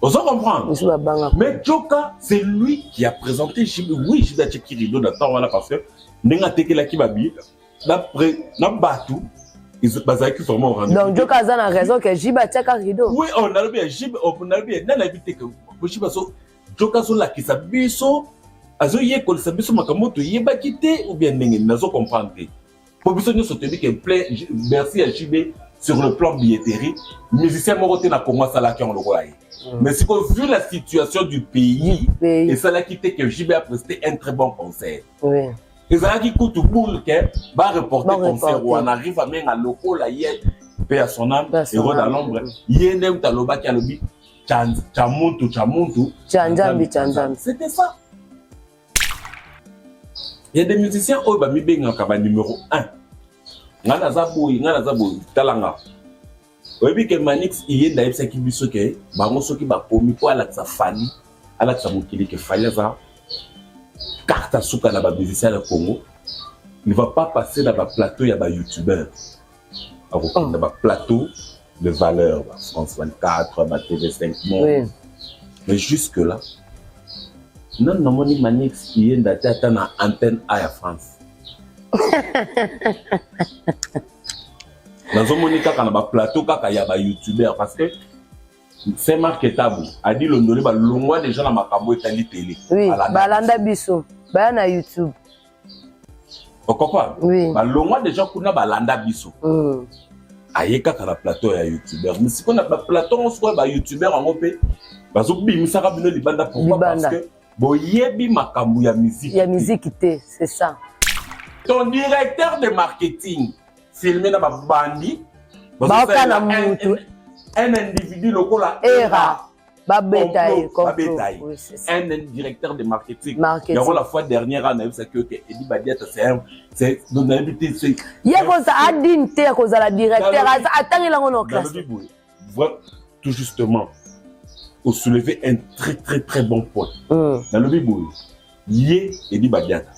Ozo comprendre? Mais Joka, c'est lui qui a présenté JB. Oui, JB atiaki rideau na temps wana parce que ndenge atekelaki ba billets na na batu bazalaki vraiment au rendez-vous. Donc Joka aza na raison que JB atiaka rideau. Oui, oh nalobi ya JB, oh nalobi ya nani ayebi te que JB azo Joka azolakisa biso azoyekolisa biso makambo toyebaki te ou bien ndenge nazo comprendre te. Po biso nionso toyebi ke plein Bercy ya JB sur le plan billetterie musicien moko te na Congo asalaki yango lokola ye. Mais sikoyo vu la situation du pays esalaki te que JB a presté un très bon concert. Oui. Ezalaki kutu boule ke ba reporter concert wana Riva Menga lokola ye pe à son âme héros dans l'ombre ye nde mutu alobaki alobi cha muntu cha muntu cha nzambi cha nzambi. C'était ça. Il y a des musiciens oyo bamibengaka ba numéro 1. Nga naza boye, nga naza boye, tala nga. Oyebi ke Manix Iyenda ayebisaki biso ke bango soki bakomi mpo alakisa Fally, alakisa mokili ke Fally aza carte ya suka na ba musiciens ya Congo, il va pas passer na ba plateau ya ba youtubeurs. Akokende ba plateau de valeur, ba France 24, ba TV5 Monde. Oui. Mais jusque là, nanu namoni Manix Iyenda te ata na antenne A ya France. Nazomoni kaka na ba plateau kaka ya ba youtubeurs parce que Saint Marc Etabu, Adi Londole balongwa déjà na makambo etali télé. Oui, balanda biso, baya na YouTube. Okopa? Oui. Balongwa déjà kuna balanda biso. Aye kaka na plateau ya youtubeur. Mais sikoyo na ba plateau ngo sikoyo ba youtubeur yango mpe bazobimisaka bino libanda pourquoi? Libanda. Parce que boyebi makambo ya musique Ya te. musique te, c'est ça. Ton directeur de marketing filmé na babandi Baoka na mutu. Un individu lokola Era. Babeta ye, Complot, babeta ye. complot. Oui, c'est ça. Un directeur de marketing. Marketing. Yango la fois dernière ana yebisaki yo ke Eddy Badiata c'est un c'est donc nayebi te c'est Ye koza adine te ya kozala directeur, Nalobi- aza atangela ngo na classe. Nalobi boye. Voilà, tout justement, au soulever un très très très bon point. Nalobi boye. Ye Eddy Badiata.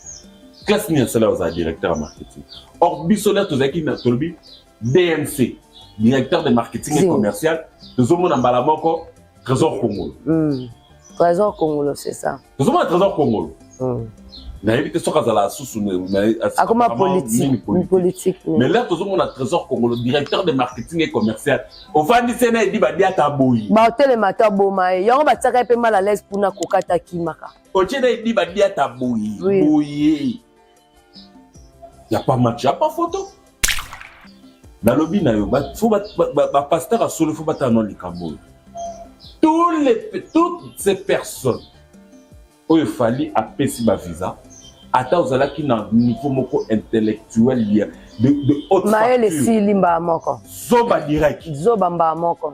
Classe ni asala ozala directeur ya marketing. Or biso là tozalaki na tolobi DMC, directeur de marketing et Zing. commercial, tozomona mbala moko Trésor Kongolo. Trésor Kongolo, c'est ça. Tozomona Trésor Kongolo. Nayebi te soki azala susu Akoma vraiment politique, mingi politique. politique, oui. Mais là tozomona Trésor Kongolo, directeur de marketing et commercial. Ofandi se na Eddy Badiata boye. Ba otelema ata boma ye. Yango batiaka ye pe mal à l'aise kuna kokata kimaka. Otie na Eddy Badiata boye. Oui. Boye. Y a pas match, y a pas photo. Nalobi na yo, ba, faut ba, ba, ba, ba pasteur ya solo, faut batala na likambo oyo. Tous les, toutes ces personnes oyo Fally apesi ba visa, ata ozalaki na niveau moko intellectuel ya de haute Mayele facture. esili mbala moko. Zoba direct. Zoba mbala moko.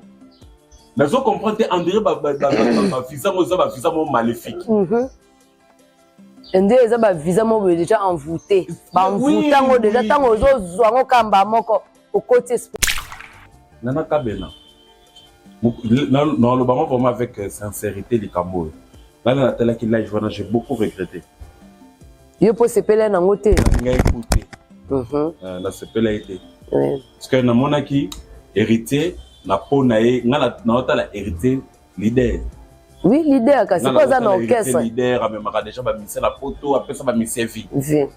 Nazo comprendre te, on dirait ba visa ngo eza ba visa moko maléfique. Nde eza ba visa moko boye déjà envoûté. Ba Oui, envoûté ngo déjà oui. tango ozozwa ngo kamba moko okoti esprit. Nana Kabena. Naloba ngo vraiment avec sincérité likambo oyo. Nana natalaki live wana, j'ai beaucoup regretté. Yo po sepela nango te. Ngai écouté. Nasepela ye te. Oui. Parce que namonaki héritier na po na ye, nga naotala héritier leader. Oui, leader kasi Nga po aza na naotala héritier orchestre. Leader amemaka déjà ba musicien na poto, apesa ba musicien vie. Vie.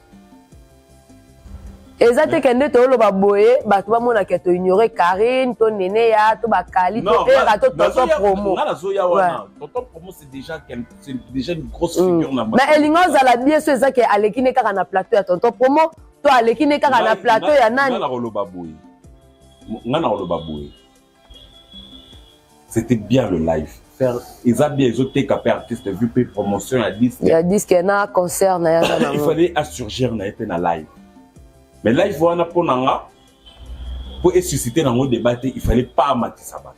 Eza te kende toloba boye, bato bamona ke to ignorer Karine, to Neneya, to Bakali, to Non, Era, to nga Tonton nazoya- Promo. nga nazoya wana. Tonton Promo, c'est déjà une grosse figure na Mais elingi ozala bien so eza ke aleki ne kaka na plateau ya Tonton Promo, to aleki ne kaka na Nga- plateau nga- ya nani. Nga nakoloba boye. Nga nakoloba boye. C'était bien le live. Faire, ils ont bien, ils ont TKP artiste vu pe promotion ya disque. Ya disque na concert na ya na Il fallait assurgir na été na live. Mais live wana po na nga pour susciter nango débat il fallait pas matisa bato.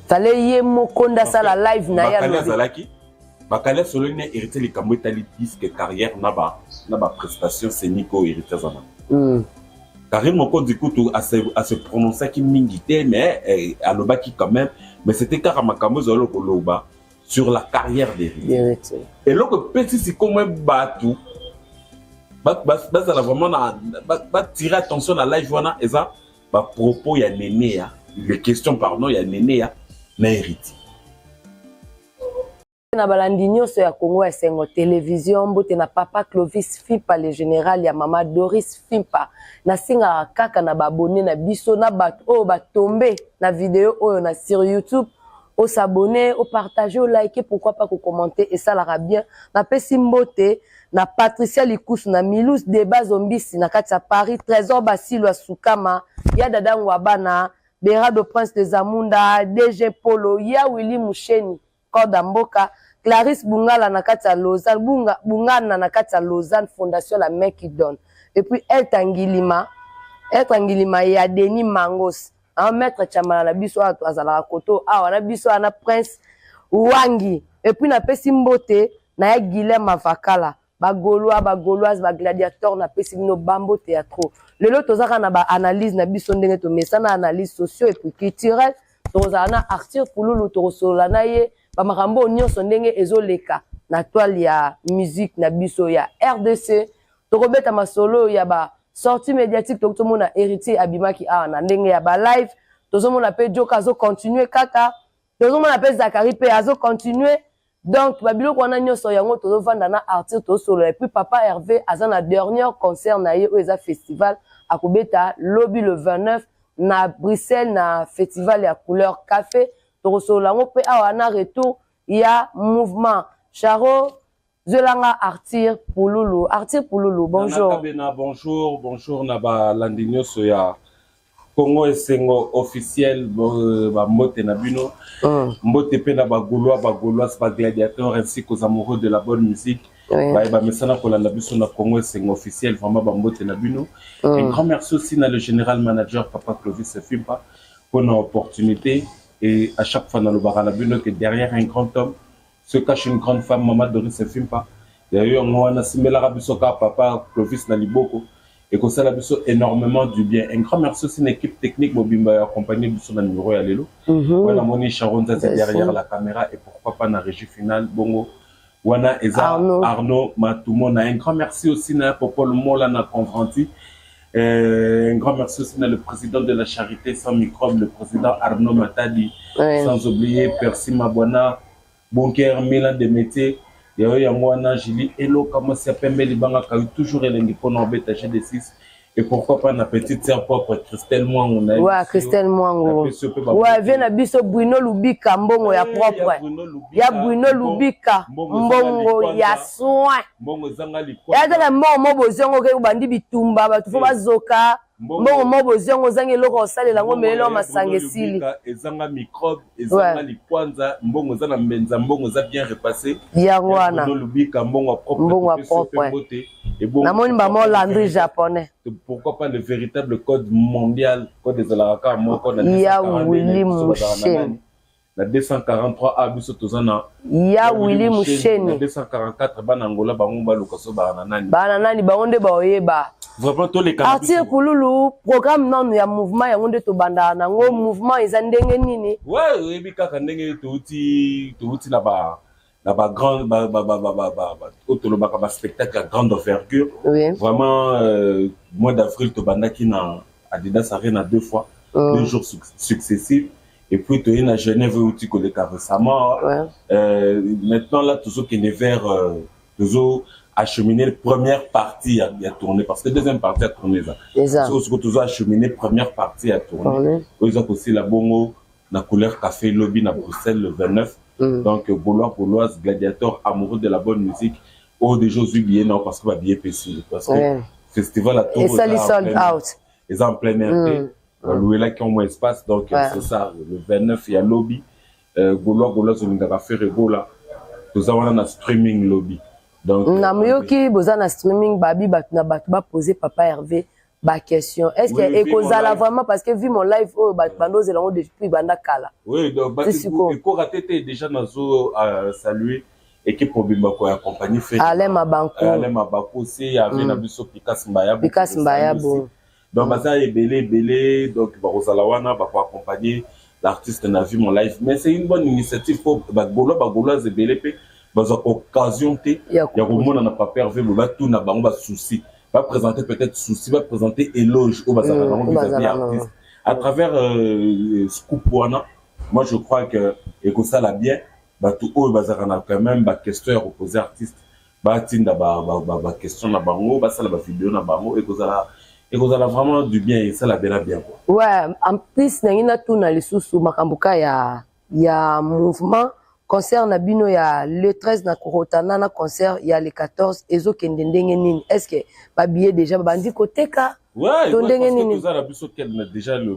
Fallait ye moko nda sala live na ya Bakali lobi. azalaki, Bakali asololi na héritier likambo etali disque carrière na ba prestation scénique oyo héritier aza nango. Karine Mokonzi kutu a se prononçaki mingi te, mais alobaki quand même, mais c'était kaka makambo ezali koloba sur la carrière d'héritier. D'héritier. Eloko epesi sikoyo bato, bazala vraiment na, ba, ba tirer attention na live wana, eza ba propos ya Neneya. Les questions, pardon, ya Neneya na Héritier. Na balandi nyonso ya Congo ya Esengo Television, mbote na papa Clovis Fimpa, le général ya mama Doris Fimpa. Nasengaka kaka na baabonné na biso, na bato oyo batombe na video oyo na sur YouTube, os'abonner, opartager, olike, pourquoi pas kocommenter, esalaka bien. Napesi mbote na Patricia Likusu, na Milous Deba Zombisi na kati ya Paris, Trésor Basilo ya Sukama, ya Dada Ngwabana, Berado Prince de Zamunda, DG Polo, ya Willy Musheni, Code Mboka, Clarisse Bungala na kati ya Lausanne, Bunga, Bungana na kati ya Lausanne, Fondation La Main qui donne. Et puis Elta Ngilima, Elta Ngilima ya Denis Mangos, un maître Chamala na biso awa, azalaka koto awa na biso na Prince Wangi. Et puis napesi mbote na ya Guilhem Mavakala, Bagaulois, Bagauloise, Bagladiateur, napesi bino bambote ya trop. Lelo tozaka na baanalyse na biso ndenge tomesana, analyse socio et puis culturelle. Tokozala na Arthur Pululu, tokosolola na ye bamakambo oyo nyonso ndenge ezoleka na toile ya musique na biso ya RDC. Tokobeta masolo ya basortie médiatique. Toki tomona Héritier abimaki awa na ndenge ya balive, tozomona mpe Joka azocontinue kaka, tozomona mpe Zakari mpe azocontinue. Donc babiloko wana nyonso yango tozovanda na Arthur, tozosolola. Et puis papa Hervé aza na dernier concert na ye oyo eza festival, akobeta lobi le 29 na Bruxelles, na festival ya Couleur Café. Tokosolola yango mpe awa na retour ya mouvement. Charo, zwelanga Arthur Pululu. Arthur Pululu, bonjour. Nana, bonjour, bonjour na balandi nyonso ya Congo Esengo Officiel, bambote na bino. Mbote mpe na Bagaulois, Bagauloise, Bagladiateur ainsi qu'aux amoureux de la bonne musique. Baye bamesana kolanda biso na Congo Esengo Officiel, vraiment bambote na bino. Un grand merci aussi na le général manager papa Clovis Fimpa pour l'opportunité. Et à chaque fois nalobaka na bino que derrière un grand homme se cache une grande femme, mama Doris Fimpa. Yayo yango wana simbelaka biso kaka papa Clovis na liboko, ekosala biso énormément du bien. Un grand merci aussi na équipe technique mobimba ya accompagner biso na numéro ya lelo. Wana moni Sharon Nzazi derrière la caméra et pourquoi pas na régie finale, bongo wana eza Arnaud, Arnaud Matumona. Un grand merci aussi na Popol Mola na Convranti. Un grand merci aussi na le président de la Charité sans microbe, le président Arnaud Matadi. Sans oublier Percy Mabwana, Bunker Milan de métier. Yayo yango wana Julie Eloka, mwasi ya pembe, libangaka yo toujours elengi mpona obeta GD6. Et pourquoi pas na petite sœur propre Christelle Mwangu na Ouais, Christelle Mwangu. Ouais, vie na biso Bruno Lubika, mbongo ya propre. Ya Bruno Lubika, mbongo ya soin. Mbongo ezanga likwa. Ya tala mbongo mo bozongo ke bandi bitumba, bato fo bazoka. Mbongo mo bozongo ozangi eloko osalela yango, melelo masanga esili. Ezanga microbe, ezanga likwanza, mbongo eza na mbenza, mbongo eza bien repassé. Yango wana. Bruno Lubika, mbongo ya propre. Mbongo ya propre. Namoni bamo Landry japonais. Pourquoi pas le véritable code mondial, code ezalaka kaka moko na Ya Willy Musheni. Na 243 a biso toza na Ya Willy Musheni. Na 244, bana Angola bango baluka so baa na nani. Bana nani, bango nde baoyeba. Vraiment toleka. Arthur Pululu, programme nanu ya mouvement yango nde tobandaka nango. Mouvement eza ndenge nini? Ouais, oyebi kaka ndenge touti na ba grande ba oyo tolobaka baspectacle ya grande envergure. Vraiment, mois d'avril tobandaki na Adidas Arena deux fois, 2 jours successifs, et puis toye na Genève euti koleka récemment. Maintenant là tozokende vers tozo acheminer première partie ya tournée, parce que deuxième partie ya tournée eza soko tozo acheminer première partie ya tournée oyo eza kosila bongo na Couleur Café lobi na Bruxelles le 29. Donc Gaulois, Gauloise, gladiateur, amoureux de la bonne musique oyo déjà ozwi billet nao, parce que babillet epesili, parce que festival à tour esali sold out. Eza en plein air te, baluelaki mwa espace. Donc c'est ça, le 29 ya lobi. Gaulois, Gauloise, olingaka Ferre Gola, toza wana na streaming lobi. Donc Namoyoki boza na streaming, babi bato na bato bapose papa Hervé baquestion. Est ce que ekozala vraiment? Parce que vu mon live oyo bato bandozela yango depuis banda kala. Oui, donc ekoka te te. Déjà nazo saluer équipe mobimba ko accompagner fait. Alain Mabanko. Alain Mabanko aussi avait na biso Pikas Mbayabo. Pikas Mbayabo. Donc baza ebele ebele, donc bakozala wana, bakoaccompagner l'artiste na Vie mon live. Mais c'est une bonne initiative po Bagaulois, Bagauloise ebele mpe bazwa occasion te ya komona na papa Hervé boye, batuna bango basouci, baprésenter peut-être souci, baprésenter éloge oyo bazalaka nango vis-à-vis artiste. À travers scoop wana, moi je crois que ekosala bien. Bato oyo bazalaka na quand même baquestion ya kopose artiste, batinda baquestion na bango, basala bavideo na bango, ekozala vraiment du bien, esala bena bien quoi. Ouais, en plus nangi natuna lisusu makambo ka ya mouvement. Concert na bino ya le 13 na Rotana na concert ya le 14 ezokende ndenge nini? Est ce que babillet déjà babandi koteka? Ouais, To ndenge nini? Toza na biso déjà le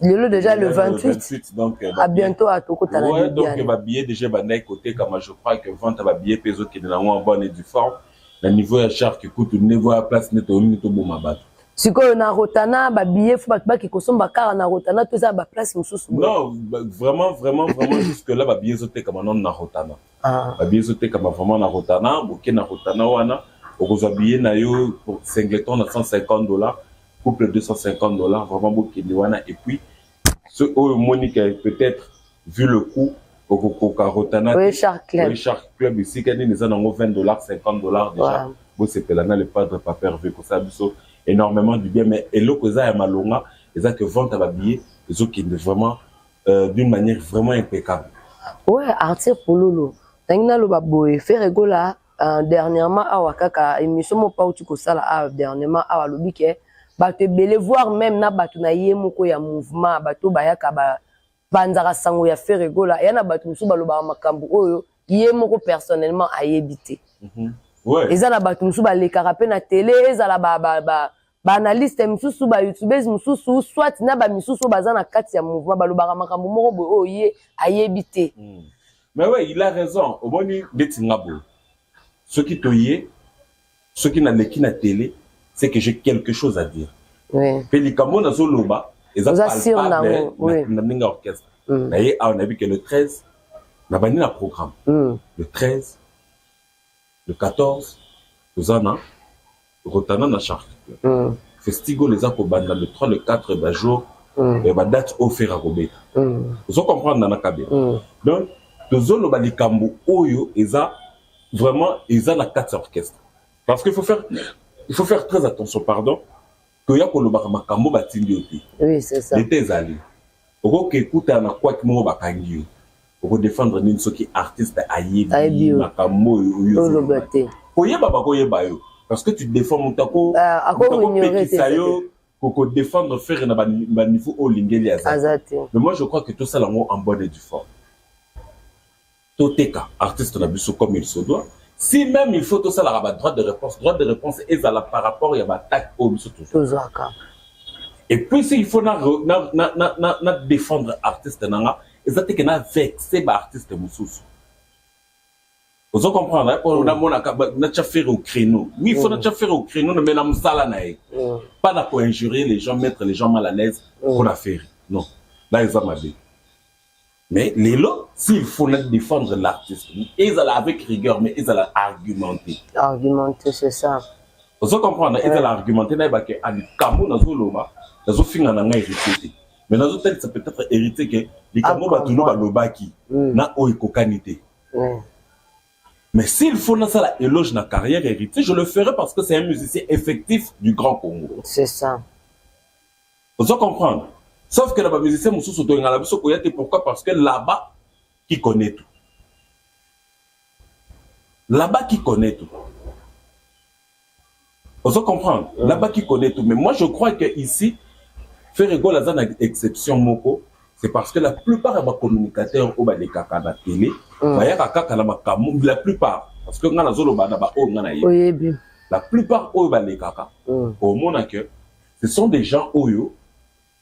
Lelo déjà le 28. 28, donc à bientôt atokota na Ouais, donc babillet déjà bandaki kotekama. Je crois que vente ya babillet mpe ezokende nango en bonne et due forme. Na niveau ya Shark kutu, niveau ya place nde toyoni toboma bato. Sikoyo na Rotana, babillet faut bato baki kosomba kaka na Rotana to eza baplace mosusu? Non, vraiment, vraiment, vraiment, jusque là babillet ezotekama nano na Rotana. Ah. Babillet ezotekama vraiment na Rotana. Boke na Rotana wana, okozwa billet na yo pour singleton na 150 $, couple 250 $. Vraiment, bokende wana. Et puis ce oyo omoni ke peut-être vu le coût okokoka Rotana, Oui, Shark Club. Oui, Shark Club, esika nini eza nango 20 $, 50 $ déjà. Bosepela na le padre Papa Hervé, kosala biso énormément du bien. Mais eloko eza ya malonga eza que vente ya babillet ezokende vraiment d'une manière vraiment impeccable. Ouais, Arthur Pololo, ntangi naloba boye, Ferre Gola dernièrement awa kaka émission moko auti kosala awa dernièrement awa, alobi ke bato ebele, voire même na bato na ye moko ya mouvement, bato bayaka bapanzaka sango ya Ferre Gola, eya na bato mosusu balobaka makambo oyo ye moko personnellement ayebi te. Eza na bato mosusu balekaka mpe na télé, ezala baanalyste mosusu, bayoutubeurs mosusu, soit na bamisusu oyo baza na kati ya mouvement, balobaka makambo moko boye oyo ye ayebi te. Mais ouais, il a raison. Omoni ndeti nga boye, soki toye, soki naleki na télé, c'est que j'ai quelque chose à dire. Mpe likambo nazoloba eza Oza sûr palpable. Nango, oui. Na ndenge ya orchestre na ye awa, nayebi ke le 13 nabandi na programme. Le 13, le 14 toza na Rotana na Shark. Festival eza kobanda le 3, le 4, bajour badate oyo Ferre akobeta. Ozo comprendre na kabela? Donc tozoloba likambo oyo eza vraiment, eza na kati ya orchestre, parce que il faut faire très attention, pardon, toya kolobaka makambo batindi yo te. Oui, c'est ça. Leta ezali, okoki ekutana na kwaki moko, bakangi yo, okodefendre nini soki artiste Ayebi ayebi yo. makambo oyo Oloba te. Koyeba, bakoyeba yo parce que tu défends moto Ah, ako-ignorer te, akopekisa yo kokodefendre Ferre na baniveau oyo olingeli aza. Aza te. Mais moi je crois que tosala yango en bonne et due forme, toteka artiste na biso comme il se doit. Si même il faut tosalaka badroit de réponse, droit de réponse ezala par rapport ya baattaque oyo biso tozwa. Tozwaka. Et puis s'il faut na défendre artiste na nga, eza te ke na vexe baartiste mosusu. Ozo comprendre? Po namonaka natya Ferre au créneau. Oui, il faut natya Ferre au créneau, mais na mosala na ye, pas na koinjurier les gens, mettre les gens mal à l'aise mpona Ferre. Non, là eza mabe. Mais lelo, s'il faut na défendre l'artiste, ezala avec rigueur, mais ezala argumenté. Argumenté, c'est ça. Ozo comprendre? Ezala argumenté, nayeba ke likambo nazoloba, nazofinga na ngai Héritier te, mais nazotalisa peut-être Héritier ke likambo bato no balobaki na oyo ekokani te. Mais s'il faut nasala éloge na carrière Héritier, je le ferai, parce que c'est un musicien effectif du Grand Congo. C'est ça. Ozo comprendre? Sauf que na bamusicien mosusu toyengala biso koya te. Pourquoi? Parce que là-bas qui connaît tout, là-bas qui connaît tout. Ozo comprendre? Là-bas qui connaît tout. Mais moi je crois que ici Ferre Gola aza na exception moko, c'est parce que la plupart ya bacommunicateur oyo balekaka na télé bayaka kaka na makambo, la plupart, parce que nga nazoloba na baoyo nga na ye. Oyebi. La plupart oyo balekaka, omona que ce sont des gens oyo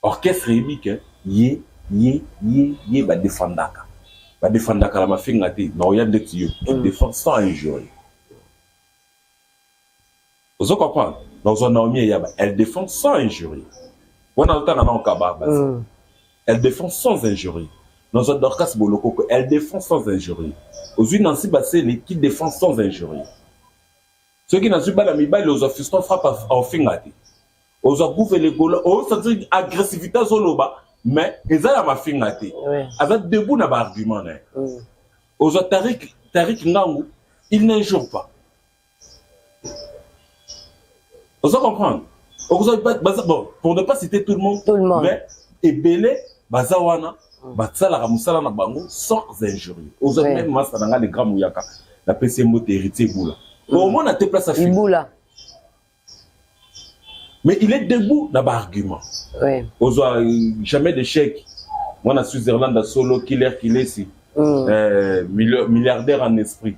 orchestre eyebi ke ye ye ye ye badefendaka na mafinga te. Na oya ndeti yo, tu défends sans injurer. Ozo comprendre? Nazwa Naomi Eyaba, elle défend sans injurer. Wana azotanga na okaba basi. Elle défend sans injurer. Nazwa Dorcas Bolokoko, elle défend sans injurer. Ozwi Nancy Basele qui défend sans injurer. Soki nazwi bana mibali, ozwa Fiston Frappe, aofinga te. Ozwa Gouve Gola, osentir agressivité, azoloba mais eza ya mafinga te. Aza debout na baargument na ye. Ozwa Tarik Ngangu, il n'injure pas. Ozo comprendre? Okozwa bon, pour ne pas citer tout le monde, tout le monde. Mais ebele baza wana, basalaka mosala na bango sans injure. Ozwa même masa na nga, le grand Muyaka, napesi ye mbote, Héritier Ebula, omona te place afi Ibula. Mais il est debout na baargument. Ozwa jamais d'échec, mwana Switzerland, solo killer kilesi, milliardaire en esprit.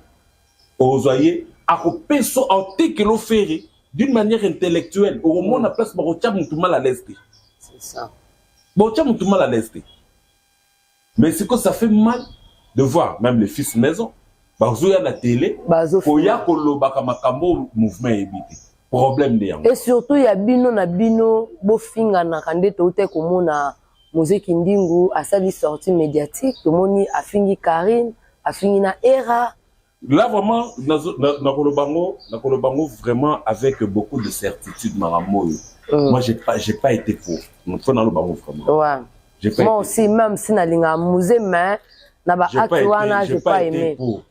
Ozwa ye, akopesa, aotekela Ferre d'une manière intellectuelle. Okomona place bakotia mutu mal à l'aise te. C'est ça. Bakotia mutu mal à l'aise te. Mais sikoyo, ça fait mal de voir même les fils maison bazoya na télé koya kolobaka makambo mouvement eyebi te. Problème nde yango. Et surtout ya bino na bino bofinganaka nde touti komona Mozeki Ndingu asali sortie médiatique, tomoni afingi Karine, afingi na Era. Là vraiment, nakoloba ngo vraiment avec beaucoup de certitude, makambo oyo, moi j'ai pas été pour. Faut naloba ngo vraiment. Ouais. J'ai pas Moi été aussi, même si nalingaka Muze, mais na ba acte wana, j'ai pas aimé. Pour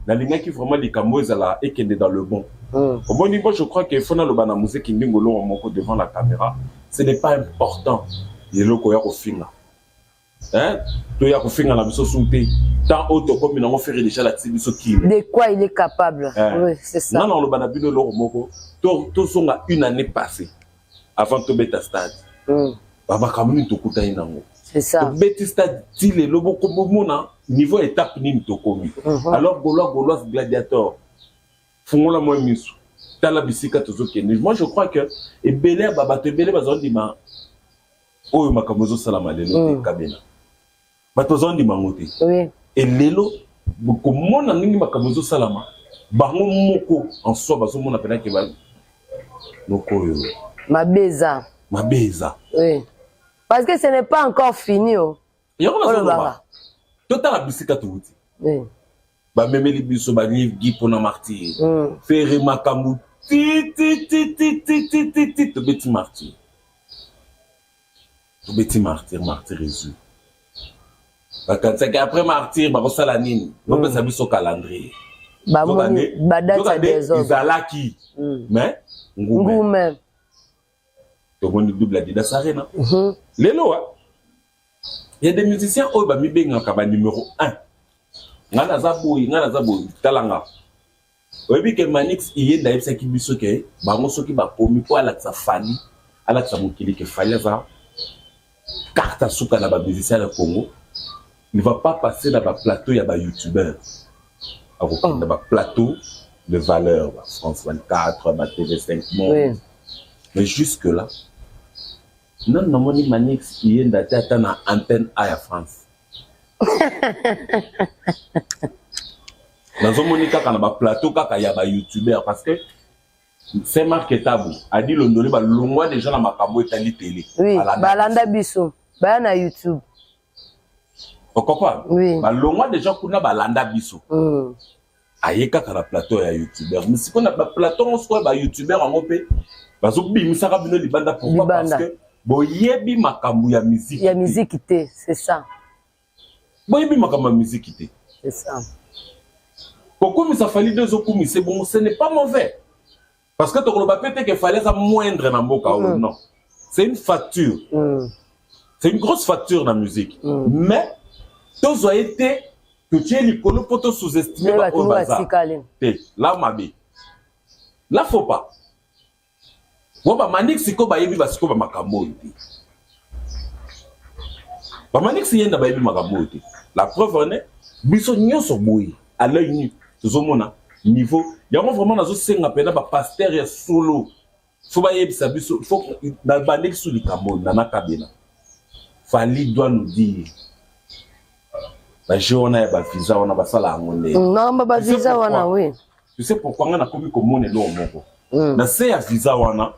nalingaki vraiment likambo ezala ekende dans le bon. Omoni, moi je crois que faut naloba na Muzeki Ndingo longo moko devant la caméra: ce n'est pas important eloko ya kofinga, hein? Toya kofinga na biso su te. Tant oyo tokomi nango, Ferre déjà latisi biso kilo. De quoi il est capable. Oui, c'est ça. Nga na oloba na bino eloko moko: tozonga une année passée, avant tobeta stade, bamakambo nini tokutani nango? C'est ça. Tobeti stade ti lelo, bomona niveau étape nini tokomi. Alors Gaulois, Gauloise, gladiator, fungola mwa miso, tala bisika tozokende. Moi je crois que ebele ya babato ebele bazondima oyo makambo ezosalama lelo te. Kabena bato bazondima yango te. Elelo komona ndenge makambo ezosalama, bango moko en soi bazomona mpenake noko oyo mabe eza. Mabe eza. Oui, parce que ce n'est pas encore fini, oh. Yango nazoloba. Olobaka. Totala bisika touti. Bamemeli biso baligi mpona Martyr. Ferre makambo ti ti ti ti ti ti ti ti, tobeti Martyr, tobeti Martyr, Martyr ezwi. Bakanisaki après Martyr bakosala nini? Bopesa biso calendrier. Bamoni badate ya désordre. Ezalaki mais ngume. Ngume. Tomoni double Adidas Arena. Lelo wa ya des musiciens oyo bamibengaka banuméro 1: ngai naza boye, ngai naza boye. Tala nga, oyebi ke Manix Iyenda ayebisaki biso ke bango soki bakomi mpo alakisa Fally, alakisa mokili ke Fally aza carte asuka na bamusicien ya Congo, il va pas passer na baplateau ya bayoutubeur, akokende baplateau de valeur, ba France 24, ba TV5 Monde. Mais jusque là nanu namoni Manix Iyenda te ata na antenne A ya France. Nazomoni kaka na baplateau kaka ya bayoutubeur, parce que Saint Marc Etabu adi londoli balongwa déjà na makambo etali télé. Oui. Balanda. Balanda biso, baya na YouTube. Ocomprendre? Oui. Balongwa déjà kuna, balanda biso. Aye kaka na plateau ya youtubeur. Mais sikoyo na baplateau ngo, sikoyo bayoutubeur yango mpe bazobimisaka bino libanda. Pourquoi? Libanda. Parce que boyebi makambo ya musique Ya te. musique te, c'est ça. Boyebi makambo ya musique te. C'est ça. Kokumisa Fally nde ezokumisa bongo, ce n'est pas mauvais, parce que tokoloba mpe te ke Fally eza moindre na mboka oyo. Non, c'est une facture. C'est une grosse facture na musique. Mais tozwa ye te, totie likolo mpo tosous-estime Me bato baoyo baza batikali. Te, la mabe la, faut pas bo bamanix. Sikoyo bayebi basikoyo bamakambo oyo te. Bamanix ye nda bayebi makambo oyo te. La preuve en est, biso nyonso boye à l'œil nu tozomona niveau yango. Vraiment nazosenga mpena bapaster ya solo, faut bayebisa biso, faut nabandeki so likambo oyo nana kabena. Fally doit nous dire bajeu wana ya bavisa wana basala yango ndenge. Makambo bavisa Tu sais wana. pourquoi? Oui. Tu sais pourquoi nga nakomi komona eloko moko na se ya visa wana?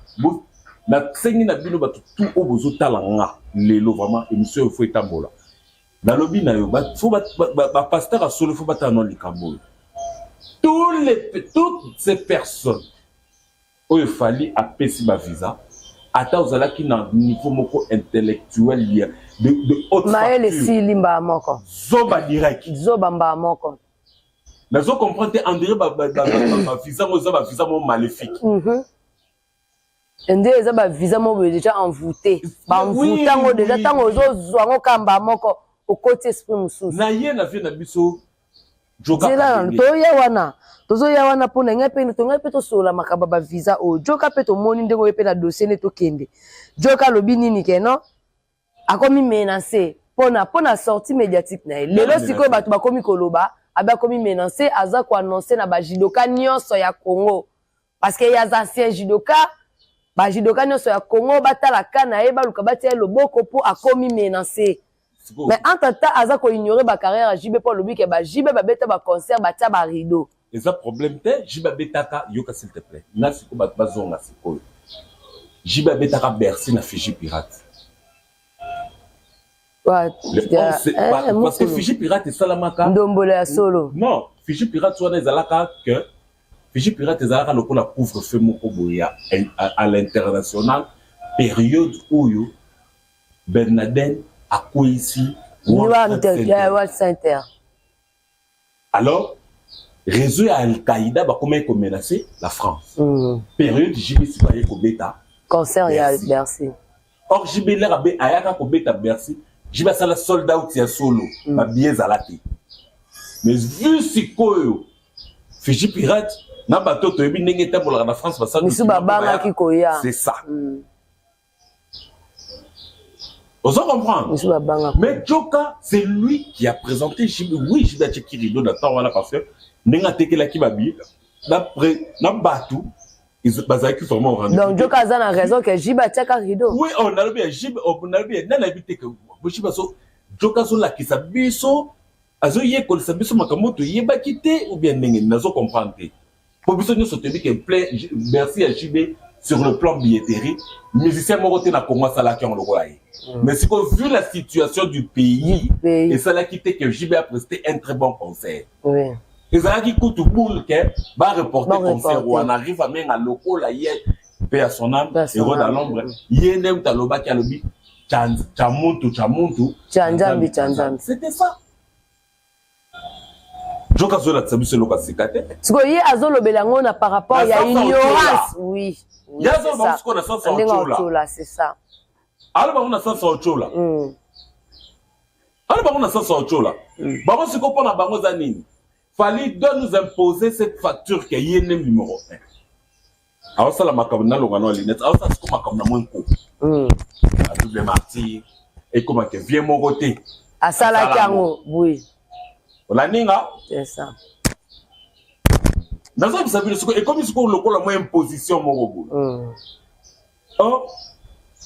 Nasengi na bino bato tu oyo bozotala nga lelo, vraiment émission oyo faut etambola. Nalobi na yo, faut bapaster asolo, faut batala no likambo oyo. Toutes ces personnes oyo Fally apesi bavisa, ata ozalaki na niveau moko intellectuel ya de haute mayele, facture, esili mbaa moko. Zoba direct. Zoba mbaa moko. Nazo comprendre te, on dirait bavisa ngo eza bavisa moko maléfique. Nde eza ba visa moko boye déjà envoûté, baenvoûte yango déjà. Ntango ozozwa yango kamba moko, okoti esprit mosusu. Na ye na vie na biso. Nzela toya wana, tozoya wana mpo na ngai mpe tongai mpe tosolola makambo ya bavisa oyo. Joka mpe tomoni ndenge oyo mpe na dossier nde tokende. Joka alobi nini? Ke non, akomi menace mpona sortie médiatique na ye lelo. Sikoyo bato bakomi koloba abe akomi menace, aza koannonce na bajudoka nyonso ya Congo, parce que ye aza ancien judoka. Bajudoka nyonso ya Congo batala ka na ye, baluka batia ye loboko mpo akomi menace. Mais entre temps aza koignore bacarrière ya JB, mpo alobi ke baJB babeta baconcert, batia barideau. Eza problème te. JB abetaka, yoka s'il te plaît, nga sikoyo bato bazonga sikoyo. JB abetaka Bercy na Fiji Pirate, parce que Fiji Pirate esalamaka Ndombolo ya solo. Non, Fiji Pirate wana ezalaka que Fiji Pirate ezalaka lokola couvre-feu moko boye à l'international, période oyo Ben Laden akweyisi World Center. Alors réseau ya Al-Qaïda bakomaki komenacer la France. Période JB siko aye kobeta concert ya Bercy. Or JB lere abe ayaka kobeta Bercy, JB asala sold out ya solo. Babillet ezala te. Mais vu sikoyo Fiji Pirate na bato toyebi ndenge etambolaka na France, basala misu babangaki koya. C'est ça. Ozo comprendre? Misu babanga. Mais Joka, c'est lui qui a présenté JB. Oui, JB atiaki rideau na temps wana parce que ndenge atekelaki babillet na bato bazalaki vraiment au rendez-vous. Donc Joka aza na raison ke JB atiaka rideau. Oui, oh, nalobi ya JB, oh, nalobi ya nani, nayebi te ke JB azo, Joka azolakisa biso, azoyekolisa biso makambo toyebaki te ou bien ndenge nazo comprendre te. Po biso nyonso toyebi ke plein Bercy ya JB, sur le plan billetterie, musicien moko te na Congo asalaki yango lokola ye. Mais sikoyo, vu la situation du pays, esalaki te que JB a presté un très bon concert. Ezalaki kutu boule ke bareporte concert wana. Arrive amenga lokola ye mpe ya son âme, héros dans l'ombre, ye nde mutu alobaki, alobi cha muntu cha muntu, cha Nzambi cha Nzambi. C'était ça. Joka azolakisa biso eloko ya sika te. Sikoyo ye azolobela yango na par rapport ya ignorance, oui. Ye azoloba sikoyo na sens ya Otiola, c'est ça. Aloba bango na sens ya Otiola, aloba bango na sens ya Otiola. Bango sikoyo, mpo na bango eza nini? Fally doit nous imposer cette facture ke ye nde numéro 1. Aosala makambo nalonga no lunette, aosala sikoyo makambo na mwa nko adouble martyr, ekomake vie moko te. Asalaki yango, oui. Olandi nga? C'est ça. Nazobisa bino sikoyo, ekomi sikoyo lokola mwa imposition moko boye. Or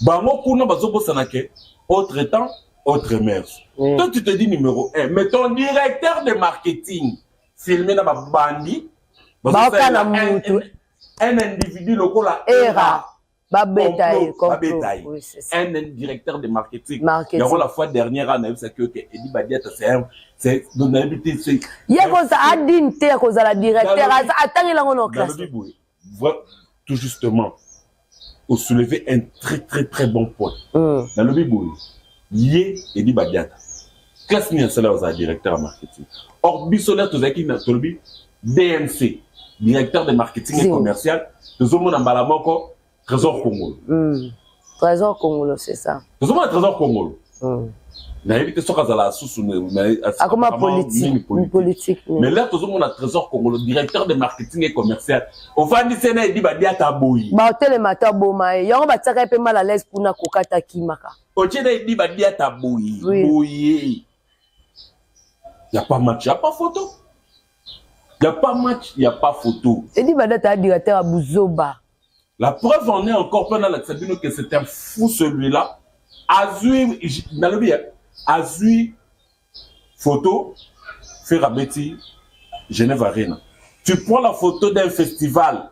bango kuna bazobosana ke autre temps, autre mœurs. Toi, tu te dis numéro 1, mais ton directeur de marketing filmé na babandi. Baoka na mutu. Un individu lokola Era babeta ye. Babeta ye, un directeur de marketing. Yango la fois dernière anayebisaki yo ke Edi Badiata, c'est un, c'est, donc nayebi te, c'est Ye koza adine te ya kozala directeur, atangeli yango na classe. Nalobi boye, tout justement osoulever un très très très bon point. Nalobi boye, ye Edi Badiata, classe nini asala ozala directeur ya marketing? Or biso lere tozalaki na, tolobi DMC, directeur de marketing et commercial, tozomona mbala moko Trésor Kongolo. Trésor Kongolo, c'est ça. Tozomona Trésor Kongolo. Nayebi te soki azala susu. Akoma politique, politique. Mais là tozomona Trésor Kongolo directeur de marketing et commercial, ofandisi na Edi Badiata boyi. Baotelema te, aboma ye. Yango batiaka ye mpe mal à l'aise kuna, kokata akimaka. Otie na Edi Badiata boye boye, y a pas match, y a pas photo, y a pas match, y a pas photo. Edi Badiata ya directeur ya buzoba. La preuve en est encore, mpe nalakisa bino que c'est un fou celui-là. Azwi, nalobi, azwi photo Ferre abeti Genève Arena. Tu prends la photo d'un festival,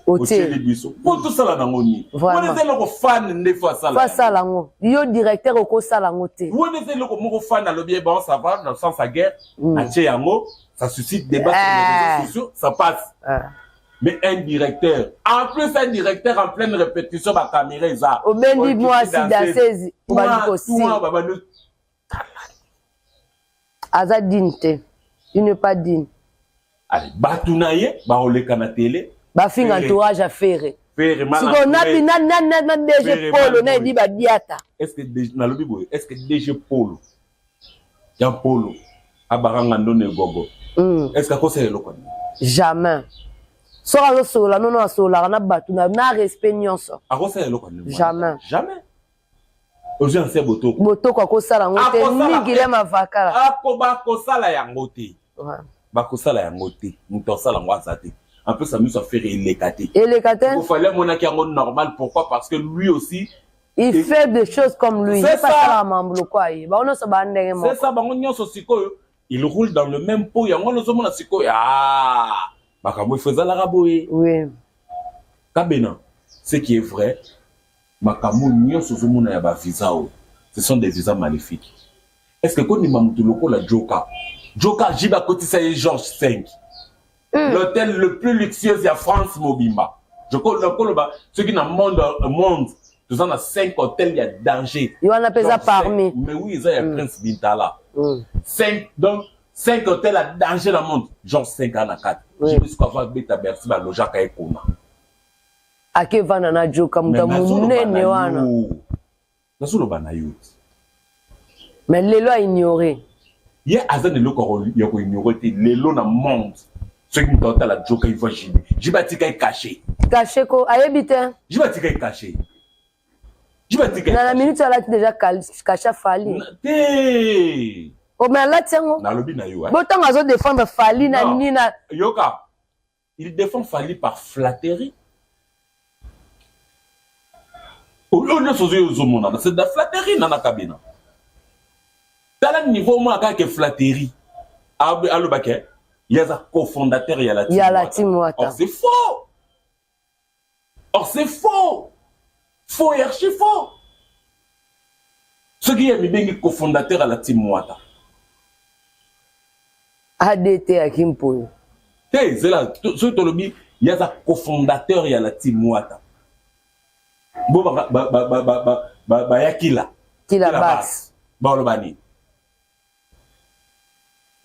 otieli biso mpo tosala nango nini? Wana eza eloko fan nde fo asala. Fo asala yango. Yo directeur okosala yango te. Wana eza eloko moko fan alobi: bon, ça va dans le sens ya guerre, atie yango, ça suscite débat sur les réseaux sociaux, ça passe. Mais un directeur, en plus un directeur en pleine répétition, bacaméra eza. Obendi mwasi danseuse, obandi kosi. Aza digne te, il n'est pas digne. Allez, bato na ye baoleka na télé. Bafinga entourage ya Ferre. Sikoyo na DG Polo na Edi Badiata. Est-ce que nalobi boye, est-ce que DG Polo, Jean Polo abaranga ndone gogo, est-ce que akosala eloko nini? Jamais. Soki azosolola nono, asololaka na bato na respect nyonso. Akosala eloko nini? Jamais. Jamais. Ozwi anse Botoko. Botoko akosala yango te, migile mavakala. Bakosala yango te, bakosala yango te. Moto asala yango aza te. En plus, miso affaire eleka te. Eleka te. Fallait amonaki yango normal. Pourquoi? Parce que lui aussi, il fait des choses comme lui. C'est ça. Mambo ye, bango nyonso bandenge moko. C'est ça, bango nyonso sikoyo, il roule dans le même pot. Yango nozomona sikoyo, ah, makambo efo ezalaka boye. Kabena, ce qui est vrai, makambo nyonso ozomona ya bavisa oyo, ce sont des visas maléfiques. Est ce que kondima motu lokola Joka? Joka JB akotisa ye George 5, l'hôtel le plus luxueux ya France mobimba. Nakoloba soki na monde toza na 5 hôtel ya danger. Ye wana mpe eza parmi. Mais oui, eza ya Prince Bintala. 5, donc 5 hôtel ya danger na monde, George 5 a na 4. JB soki ava abeta Bercy, balojaka ye kuna. Akevanda na Joka, moto ya monene wana. Nazoloba na yo. Mais lelo aignore. Ye aza na eloko ya koignore te. Lelo na monde, soki moto aotala Joka, il voit JB. JB atika ye caché. Caché ko, ayebi te. JB atika ye caché, JB atika. Na minute alati déjà cachet Fally. Te. Ome alati yango. Nalobi na yo. Botango azodéfendre Fally na nini na Yoka, il défend Fally par flatterie. Oyo nyonso ozoyo ozomonana, c'est de la flatterie. Nana Kabena, tala niveau moko kaka flatterie. Alobaki ye aza cofondateur ya la Ya la team Wata. Or c'est faux, or c'est faux, faux et archi faux. Soki ye mibengi cofondateur ya la team Wata, Adt ya Kimpoyo. Te, zela. Soki tolobi ye aza cofondateur ya la team Wata, bo baya kila. Kila bas. Baoloba nini?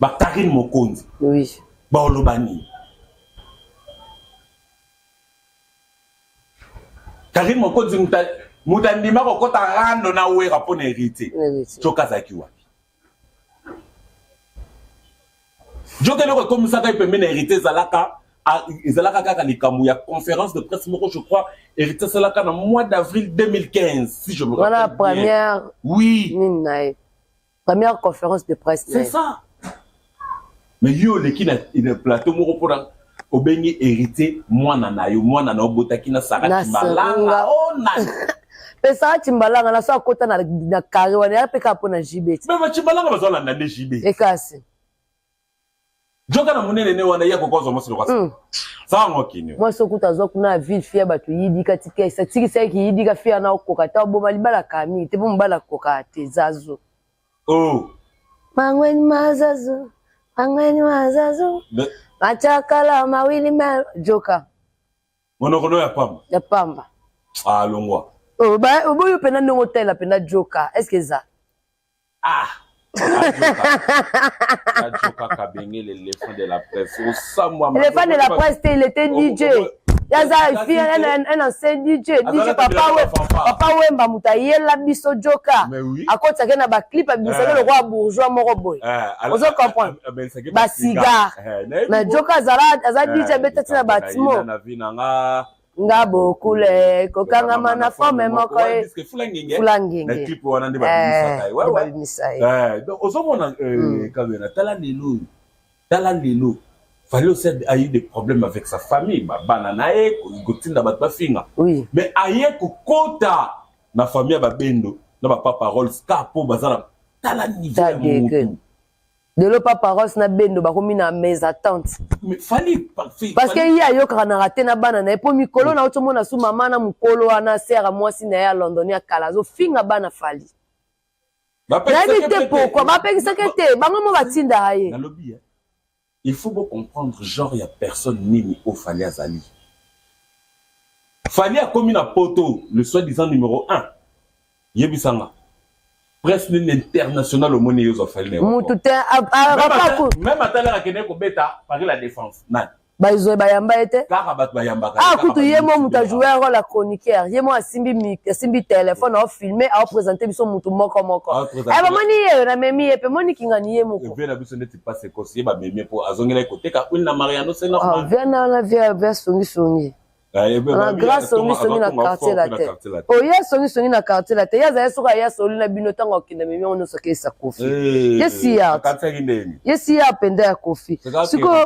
Bakarine Mokonzi, baoloba nini? Karine Mokonzi, moto andima kokɔta rando na Wera mpo na Héritier. Soki azalaki wapi Joka? Eloko ekomisaka ye pembeni na Héritier ezalaka kaka likambo ya conférence de presse moko, je crois Héritier asalaka na mois d'avril 2015, si je me rappelle. Voilà, première. Oui. Nini na ye, première conférence de presse. C'est ça. Mais yo oleki na plateau moko mpona obengi Héritier mwana na yo, mwana na obotaki na Sara Timbalanga. O nani? Mpe Sara Timbalanga na so akota na carré wana ya mpe kaka mpo na JB. Mais batimbalanga bazolanda nde JB. Ekasi. Joka na monene ne wana, ye akokozwa mwasi lokwasa sango kini. Mwasi okuta azwa kuna na ville, fille ya bato yidika, tika tikisaki yidika, fille wana okoka te, oboma libala kaka mingi te mpo mobali akoka te zazo. Oh. Mangweni mazazu, mangweni mazazu, machakala mawili ma Joka. Monoko no ya pamba. Ya pamba. Ah, longwa. Oboyo mpena ndenge otalela mpena Joka, est ce que eza Ah, Joka Kabenge, l'éléphant de la presse. Osamwa. L'éléphant de la presse te, il était DJ. Yaza fi un ancien DJ, DJ Papa We, Papa Wemba moto ayela biso Joka. Akotisaki na baclip, abimisaki lokola bourgeois moko boye, ozo comprendre, bacigare. Mais Joka azala, aza DJ, abeta ntina batimo nga bokule kokangama na forme moko ye. Fula Ngenge clip wana nde babimisaka ye. Donc ozomona, Kabena, tala lelo, tala lelo. Fally aussi a eu des problèmes avec sa famille, bana na ye, kotinda bato bafinga. Mais aye kokota na famille ya babendo na bapapa Rolls ka mpo baza na, tala niveau ya motu. Lelo papa Rolls na bendo bakomi na mésentente. Mais Fally Parce que ye ayokaka na te na bana na ye, mpo mikolo na oti omona su mama na mokolo wana sere mwasi na ye ya London ya kala azofinga bana Fally. Nayebi te pourquoi bapekisaki te, bango mo batindaka ye. Nalobi, il faut comprendre genre ya personne nini oyo Fally azali. Fally akomi na poto le soi-disant numéro 1. Yebisanga presse nini international omoni ye ozwa Fally na mutu te. Même atalaka akende kobeta Paris La Défense, nani? Bazwe bayamba ye te. Kaka bato bayambaka. Ah, kutu ye mo moto ajoue role ya chroniqueur, ye mo asimbi asimbi telefone, aofilme, aopresente biso motu moko moko. Eh, bamoni ye namemi ye mpe moni kingani ye moko. Vie na biso ndeti passe ekosi ye, bamemi mpo azongelaki koteka huile na Mariano, c'est normal. Ah, vie na vie vie songisongi. Ah, grand songisongi na quartier la te, oye songisongi na quartier la te, ye azali soki aya soli na bino ntango akenda memi yango nyonso akeisa Kofi, eh, ye siya ye siya mpenza ya Kofi. Sikoyo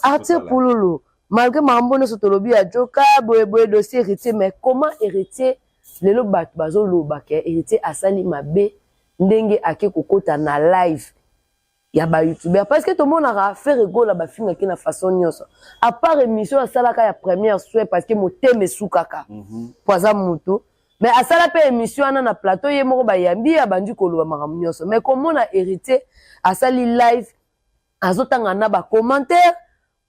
Arthur Pululu, malgré makambo nyonso tolobi ya joka boyeboye, dossier Héritier, mais comment Héritier lelo bato bazoloba ke Héritier asali mabe ndenge ake kokota na live ya ba youtubeur? Parce que tomonaka Ferre Gola bafingaki na façon nyonso, à part émission asalaka ya première soin, parce que motema esukaka po aza mutu, mais asala mpe émission wana na plateau ye moko, bayambi ye, abandi koloba makambo nyonso. Mais komona Héritier asali live, azotanga na bacommentaire,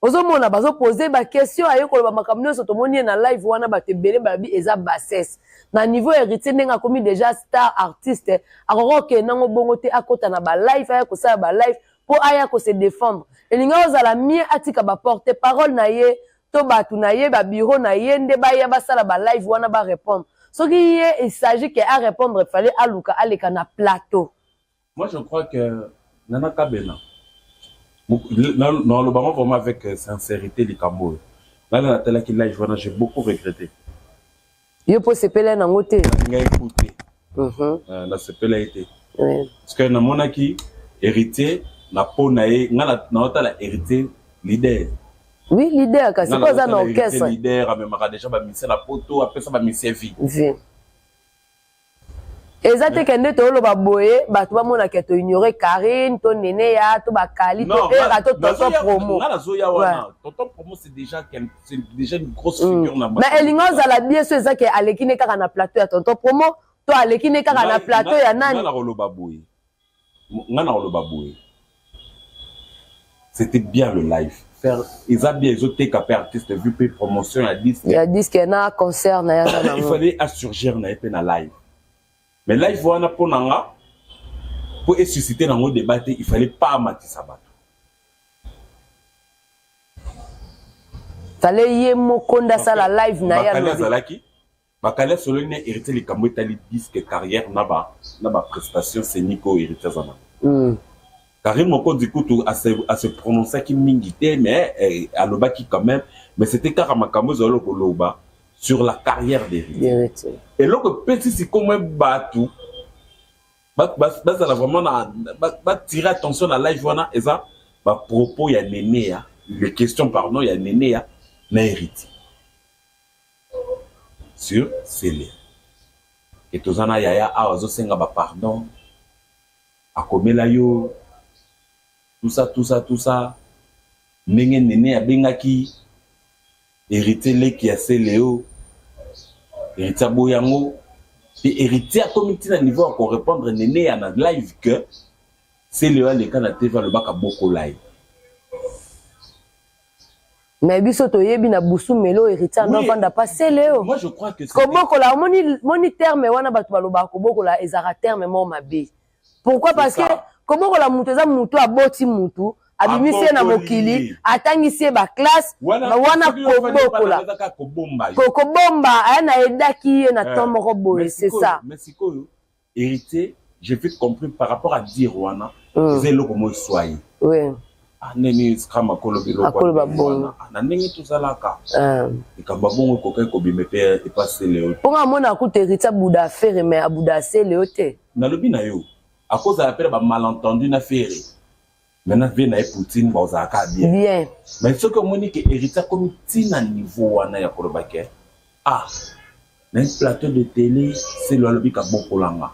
ozomona bazopose baquestion, aye koloba makambo nyonso, tomoni ye na live wana, bato ebele balobi eza bassesse na niveau Héritier. Ndenge akomi déjà star artiste, akoki kokende nango bongo te, akota na balive, aya kosala balive mpo aya kose défendre. Elingi ozala mie atika baporte parole na ye to bato na ye, babureau na ye nde baya basala balive wana, barépondre. Soki ye il s'agit ke arépondre, fallait aluka aleka na plateau. Moi, je crois que Nana Kabena, nalobango vraiment avec sincérité, likambo oyo ngai natalaki live wana, j'ai beaucoup regretté. Yo mpo sepela nango te? Ngai écouté, nasepela ye te, parce que namonaki Héritier na po na ye, ngai naotala Héritier leader. Oui, leader, kasi mpo aza na orchestre. Leader, amemaka déjà bamusicien na poto, apesa bamusicien vie. Vie eza te ke nde toyoloba boye, bato bamonaka toignore Karine to Neneya to Bakali to Era to Tonton Promo. Nga nazoya wana, Tonton Promo, c'est déjà une grosse figure na Mais elingi ozala bien so eza ke aleki ne kaka na plateau ya Tonton Promo to aleki ne kaka na plateau ya nani. Nga nakoloba boye, nga nakoloba boye, c'était bien le live faire, eza bien, ezoteka mpe artiste vu mpe promotion ya disque. Ya disque na concert na yaza. Il fallait asurgir na ye mpe na live, mais live wana, mpo na nga, mpo esuscite nango débat te, il fallait pas amatisa bato. Fallait ye moko nde asala live na ye. Bakali azalaki, Bakali asololi na Héritier likambo etali disque, carrière na baprestation scénique oyo Héritier aza nango. Karine Mokonzi kutu ase prononçaki mingi te, mais eh, alobaki quand même, mais c'était kaka makambo ezali koloba sur la carrière d'Héritier. Eloko epesi sikoyo bato bazala vraiment na batire attention na live wana, eza bapropos ya Neneya, les questions, pardon, ya Neneya na Héritier sur Sele e toza na yaya awa azosenga bapardon, akomela yo, tout ça, tout ça, tout ça, ndenge Nene abengaki Héritier leki ya Seleo, Héritier aboyi yango mpe Héritier akomi ntina niveau ya korépondre Nene ya na live que Seleo aleka na TV, alobaka bokola ye. Mais biso toyebi na busu melo Héritier ando avanda pa Seleo. Moi, je crois que kobokola, omoni moni terme wana bato balobaka kobokola, ezalaka terme moko mabe. Pourquoi? Parce que kobokola mutu eza mutu aboti mutu, abimisi ye na mokili, atangisi ye baclasse wana. Kobokola, kobomba, aya na edaki ye na temps moko boye, c'est ça. Mais sikoyo Héritier, j'ai vite compris par rapport à dire wana, eza eloko mo eswa ye. Ndenge Scram akoloba eloko bongo na ndenge tozalaka, likambo ya bongo ekokaki kobima epe epa Seleo. Mponga amona akuta Héritier abuda affaire, mais abuda Seleo te. Nalobi na yo, akozala mpe na bamalentendu na Ferre, maintenant vie na ye Poutine bazalaka bien. Bien. Mais soki omoni ke Héritier akomi ntina niveau wana ya koloba ke ah, na un plateau de télé, Selo alobi kabokolanga,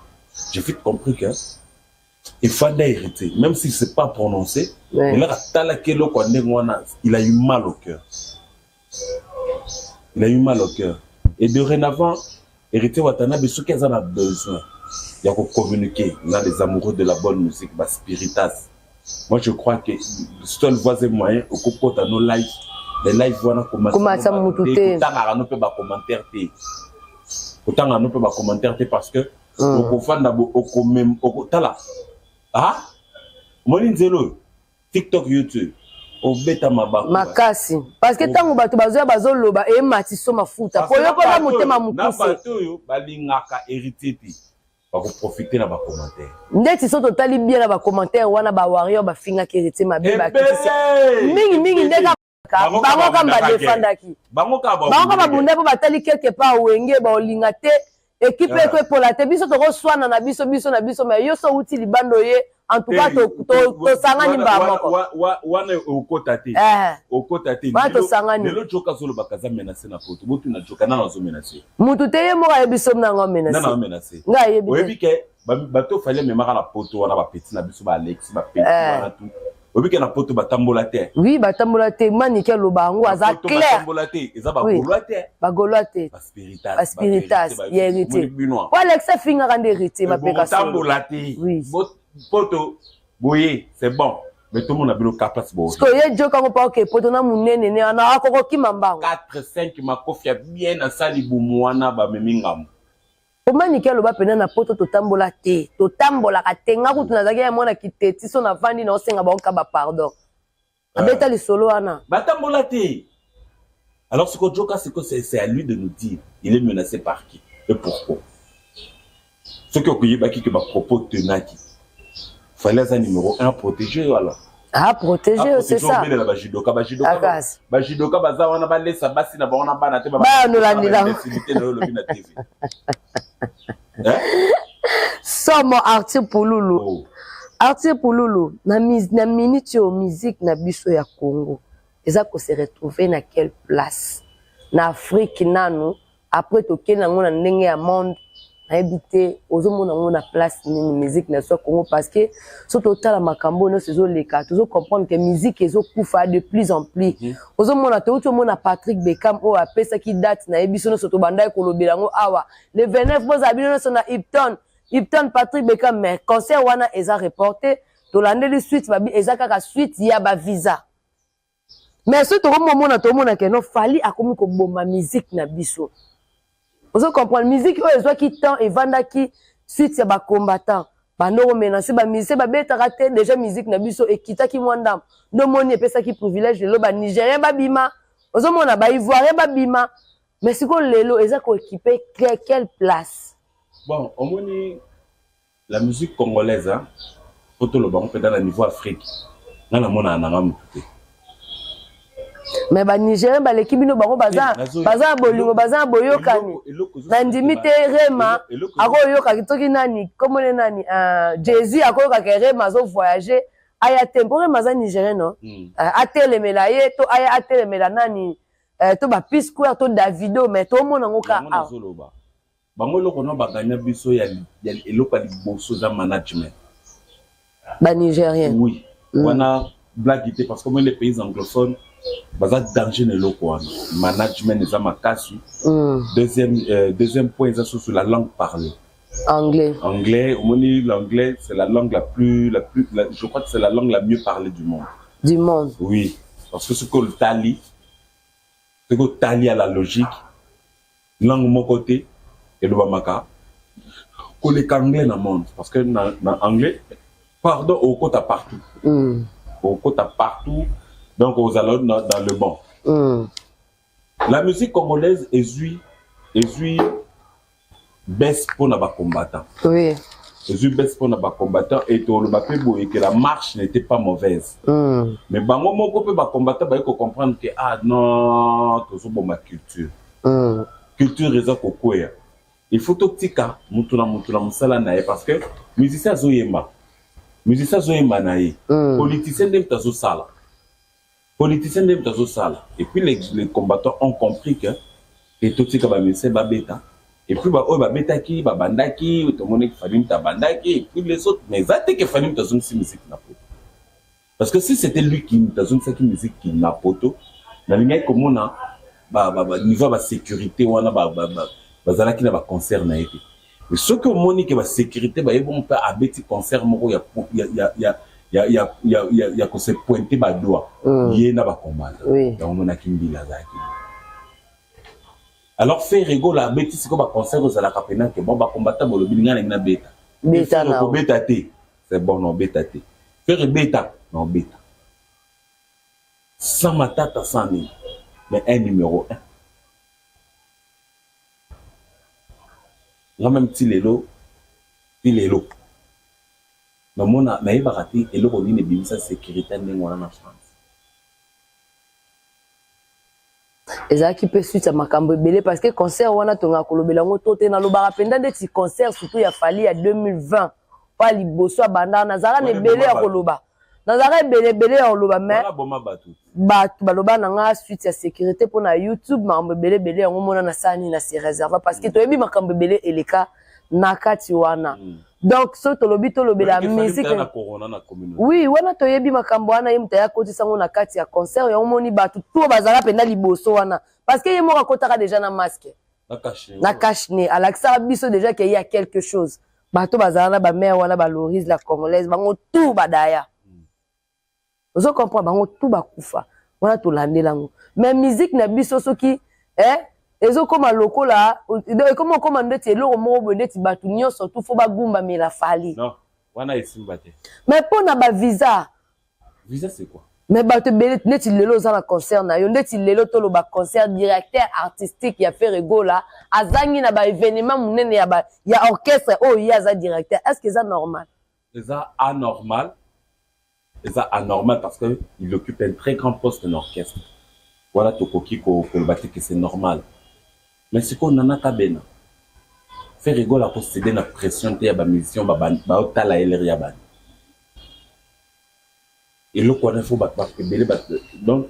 j'ai vite compris que efanda Héritier, même si c'est pas prononcé, elaka atalaki eloko ya ndenge wana, il a eu mal au cœur, il a eu mal au cœur. Et dorénavant, Héritier Watanabe, soki aza na besoin ya kocommuniquer na les amoureux de la bonne musique, baspiritas, moi je crois que seul voies et moyen okokota no live, les live wana, komasa mutu te. Kotangaka no mpe bacommentaire te, kotangaka no mpe bacommentaire te, parce que okofanda okomem okotala, ah, omoni nzela oyo, TikTok, YouTube. Obeta mabaku makasi, parce que ntango bato bazoya, bazoloba, emati so mafuta po yo mpona motema Na mokuse. bato oyo balingaka Héritier te, bakoprofite na bacommentaire. Ndeti so totali bien na bacommentaire wana, bawarrior bafingaki Héritier mabe, bakitisi Ebele. mingimingi nde kaka Bango bango kaka kaka babundaka. badefandaki. Bango kaka. Bango kaka babunda mpo batali quelque part Wenge baolinga te ekipe eko epola te. Biso tokoswana na biso, biso na biso, mais yo so outi libanda oye, en tout cas tosangani mbala moko. Wana okota te. Okota te. Wana tosangani. Lelo Joka azolobaka aza menace na Poto. Botuna Joka, nana azomenace? Mutu te, ye moko ayebi somi nango. Nana Menace? Azomenace. Ngai ayebi te. Oyebi ke bato Fally amemaka na Poto wana, bapeti na biso, baAlexi, bapeti wana tu, oyebi ke na Poto batambola te. Oui, batambola te. Maniki aloba yango, aza Poto clair. batambola te, eza bagaulois te. Bagaulois te. Baspiritas. Baspiritas ya Héritier. Bino. Po Alex afingaka nde Héritier mapeka solo. Botambola te. Oui. Poto boye, c'est bon, mais tomona bino ka place bo. Parce que ye Joka ngo mpa oke Poto na monene ne wana, akokokima mbango. 4 5 makofi ya bien, asali bumu wana, bamemi ngambo. Omaniki aloba mpena na Poto totambola te, totambolaka te. Nga kutu nazalaki ya mwana kiteti, so navandi na osenga bango ka bapardon. Abeta lisolo wana. Batambola te. Alors siko Joka, siko c'est à lui de nous dire il est menacé par qui et pourquoi. Soki okoyebaki ke bapropos tenaki, Fally aza numéro 1, protégé alors. Ah, protégé, c'est ça. Obelela bajudoka, bajudoka. Akasi. Bajudoka baza wana, balesa basi na bango na bana te. Bayanolandela. Imbécilité na yo olobi na TV. Hein? Somo Arthur Pululu. Oh. Arthur Pululu, na minute oyo, musique na biso ya Congo eza kose retrouver na quelle place na Afrique nanu? Après tokende yango na ndenge ya monde, nayebi te ozomona yango na place nini, musique na biso ya Congo? Parce que so totala makambo oyo nyonso ezoleka, tozocomprendre ke musique ezokufa de plus en plus. Ozomona, touti omona Patrick Beckham oyo apesaki date na ye. Biso nyonso tobandaki kolobela yango awa, le 29 bozala bino nyonso na Ipton, Ipton, Patrick Beckham. Mais concert wana eza reporté. Tolandeli suite, babi eza kaka suite ya bavisa. Mais soki tokomomona, tomona ke no, Fally akomi koboma musique na biso. Ozo comprendre, musique oyo ezwaki temps, evandaki suite ya bacombattant, bando komenacer bamusicien, babetaka te. Déjà musique na biso ekitaki mwa ndambo. Nde omoni epesaki privilège lelo banigérien babima, ozomona baivoirien babima. Mais sikoyo lelo eza kooccuper quelle place? Bon, omoni la musique congolaise, hein, po toloba ngo mpenza na niveau Afrique, nga namonaka nanga motu te. Mais banigérien baleki bino. Bango baza baza na bolingo, baza na boyokani. Nandimi te Rema akoyokaki soki nani komone nani, Jésus akoyokaka Rema azovoyage, aya te, mpo Rema aza Nigérien, no? Atelemela ye to aya atelemela nani, to ba P-Square to Davido, mais tomona yango ka awa. Nazoloba bango eloko no baganya biso ya eloko ya liboso eza management. Banigérien? Oui. Wana blague te, parce que moi, les pays anglophones baza danger na eloko wana, management eza makasi. Deuxième point eza susu la langue parlée. Anglais. Anglais. Omoni, l'anglais, c'est la langue la plus, je crois que c'est la langue la mieux parlée du monde. Du monde. Oui, parce que ce que otali à la logique, langue moko te elobamaka koleka anglais na monde, parce que na anglais, pardon, okota partout. Okota partout, donc ozala dans le bon. La musique congolaise ezwi baisse mpona bacombattant. Ezwi baisse mpona bacombattant, et toloba mpe boye que la marche n'était pas mauvaise. Mais bango moko mpe bacombattant baye kocomprendre que ah non, tozoboma culture. Culture eza kokweya, il faut totika mutu na mutu na mosala na ye, parce que musicien azoyemba, musicien azoyemba na ye. Politicien nde moto azosala, politicien nde moto azosala. Et puis les combattants ont compris que e totika bamusicien babeta. Et puis baoyo babetaki, babandaki, tomonaki Fally moto abandaki, et puis les autres. Mais eza te ke Fally moto azongisi musique na Poto, parce que si c'était lui qui moto azongisaki musique na Poto, nalingaki komona niveau ya basécurité wana bazalaki na baconcert na ye te. Mais soki omoni ke basécurité bayebi mpe abeti concert moko ya kose pointer badoigts, ye na bacombattant, yango omonaki mbila azalaki. Alors Ferre Gola abeti sikoyo baconcert ozalaka mpena ke bon, bacombattant bolobi ngai nangi nabeta. Beta na. Kobeta te, c'est bon, na obeta te. Ferre beta, na obeta. Sans matata, sans nini, mais un numéro 1. Nga même ti lelo, ti lelo namona, nayebaka te eloko nini ebimisa sécurité ndenge wana na France. Ezalaki mpe suite ya makambo ebele, parce que concert wana tongaka kolobela yango to te. Nalobaka mpenza ndeti concert surtout ya Fally ya 2020 pa liboso abandaka, nazalaka na ebele ya koloba, nazalaka ebele ebele ya koloba, mais bato baloba na nga suite ya sécurité mpona YouTube, makambo ebele ebele. Yango mona nasala nini, na se réserve, parce que toyebi makambo ebele eleka na kati wana. Donc soki tolobi, tolobela musique, oui, wana toyebi makambo wana. Ye moto aya kotisango na kati ya concert yango, moni bato to bazalaka mpenza liboso wana, parce que ye moko akotaka déjà na masque na cache-nez, alakisaka biso déjà ke ye ya quelque chose. Bato bazala na bamare wana, balorise la congolaise, bango tout badaya, ozo comprendre, bango tout bakufa wana. Tolandela yango, mais musique na biso soki ezokóma lokola ekóma okóma ndeti eloko moko boye, ndeti bato nyonso tu fo bagumbamela Fally. Non, wana esimba te. Mais mpo na bavisa. Visa, c'est quoi? Mais bato ebele, neti lelo oza na concert na yo, ndeti lelo toloba concert, directeur artistique ya Ferre Gola azangi na baévénement monene ya orchestre oyo ye aza directeur. Est ce que eza normal? Eza anormal, eza anormal, parce que il occupe un très grand poste na orchestre wana. Tokoki koloba te que c'est normal, mais sikoyo nana kabena, Ferre Gola akocéder na pression te ya bamusicien baotala ye lere ya bani eloko wana. Fo bato ebele, donc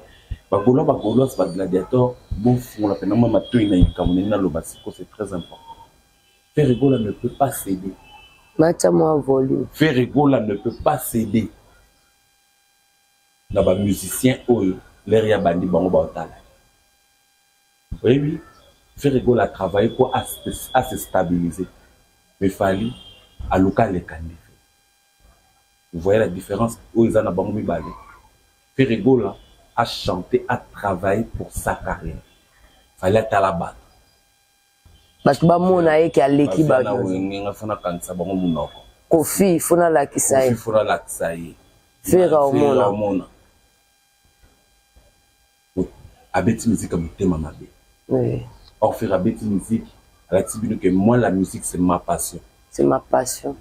Bagaulois, Bagauloise, Bagladiator, bofungola mpena mwa matoi na likambo ndenge naloba siko, c'est très important. Ferre Gola ne peut pas céder. Matia mwa volume. Ferre Gola ne peut pas céder na bamusicien oyo lere ya bandi bango baotala. Oyebi, Ferre Gola a travaillé po à se stabiliser, mais Fally aluka aleka nde. Vous voyez la différence oyo eza na bango mibale? Ferre Gola a chanté, a travaillé pour sa carrière. Fally atala bato. Bato bamona ye ke aleki bato. Ngenga fo nakangisa bango monoko. Kofi fo nalakisa ye. Kofi fo nalakisa ye. Ferre omona. Omona abeti musique ya motema mabe. Or Ferre abeti musique, alakisi bino ke moi, la musique, c'est ma passion. C'est ma passion.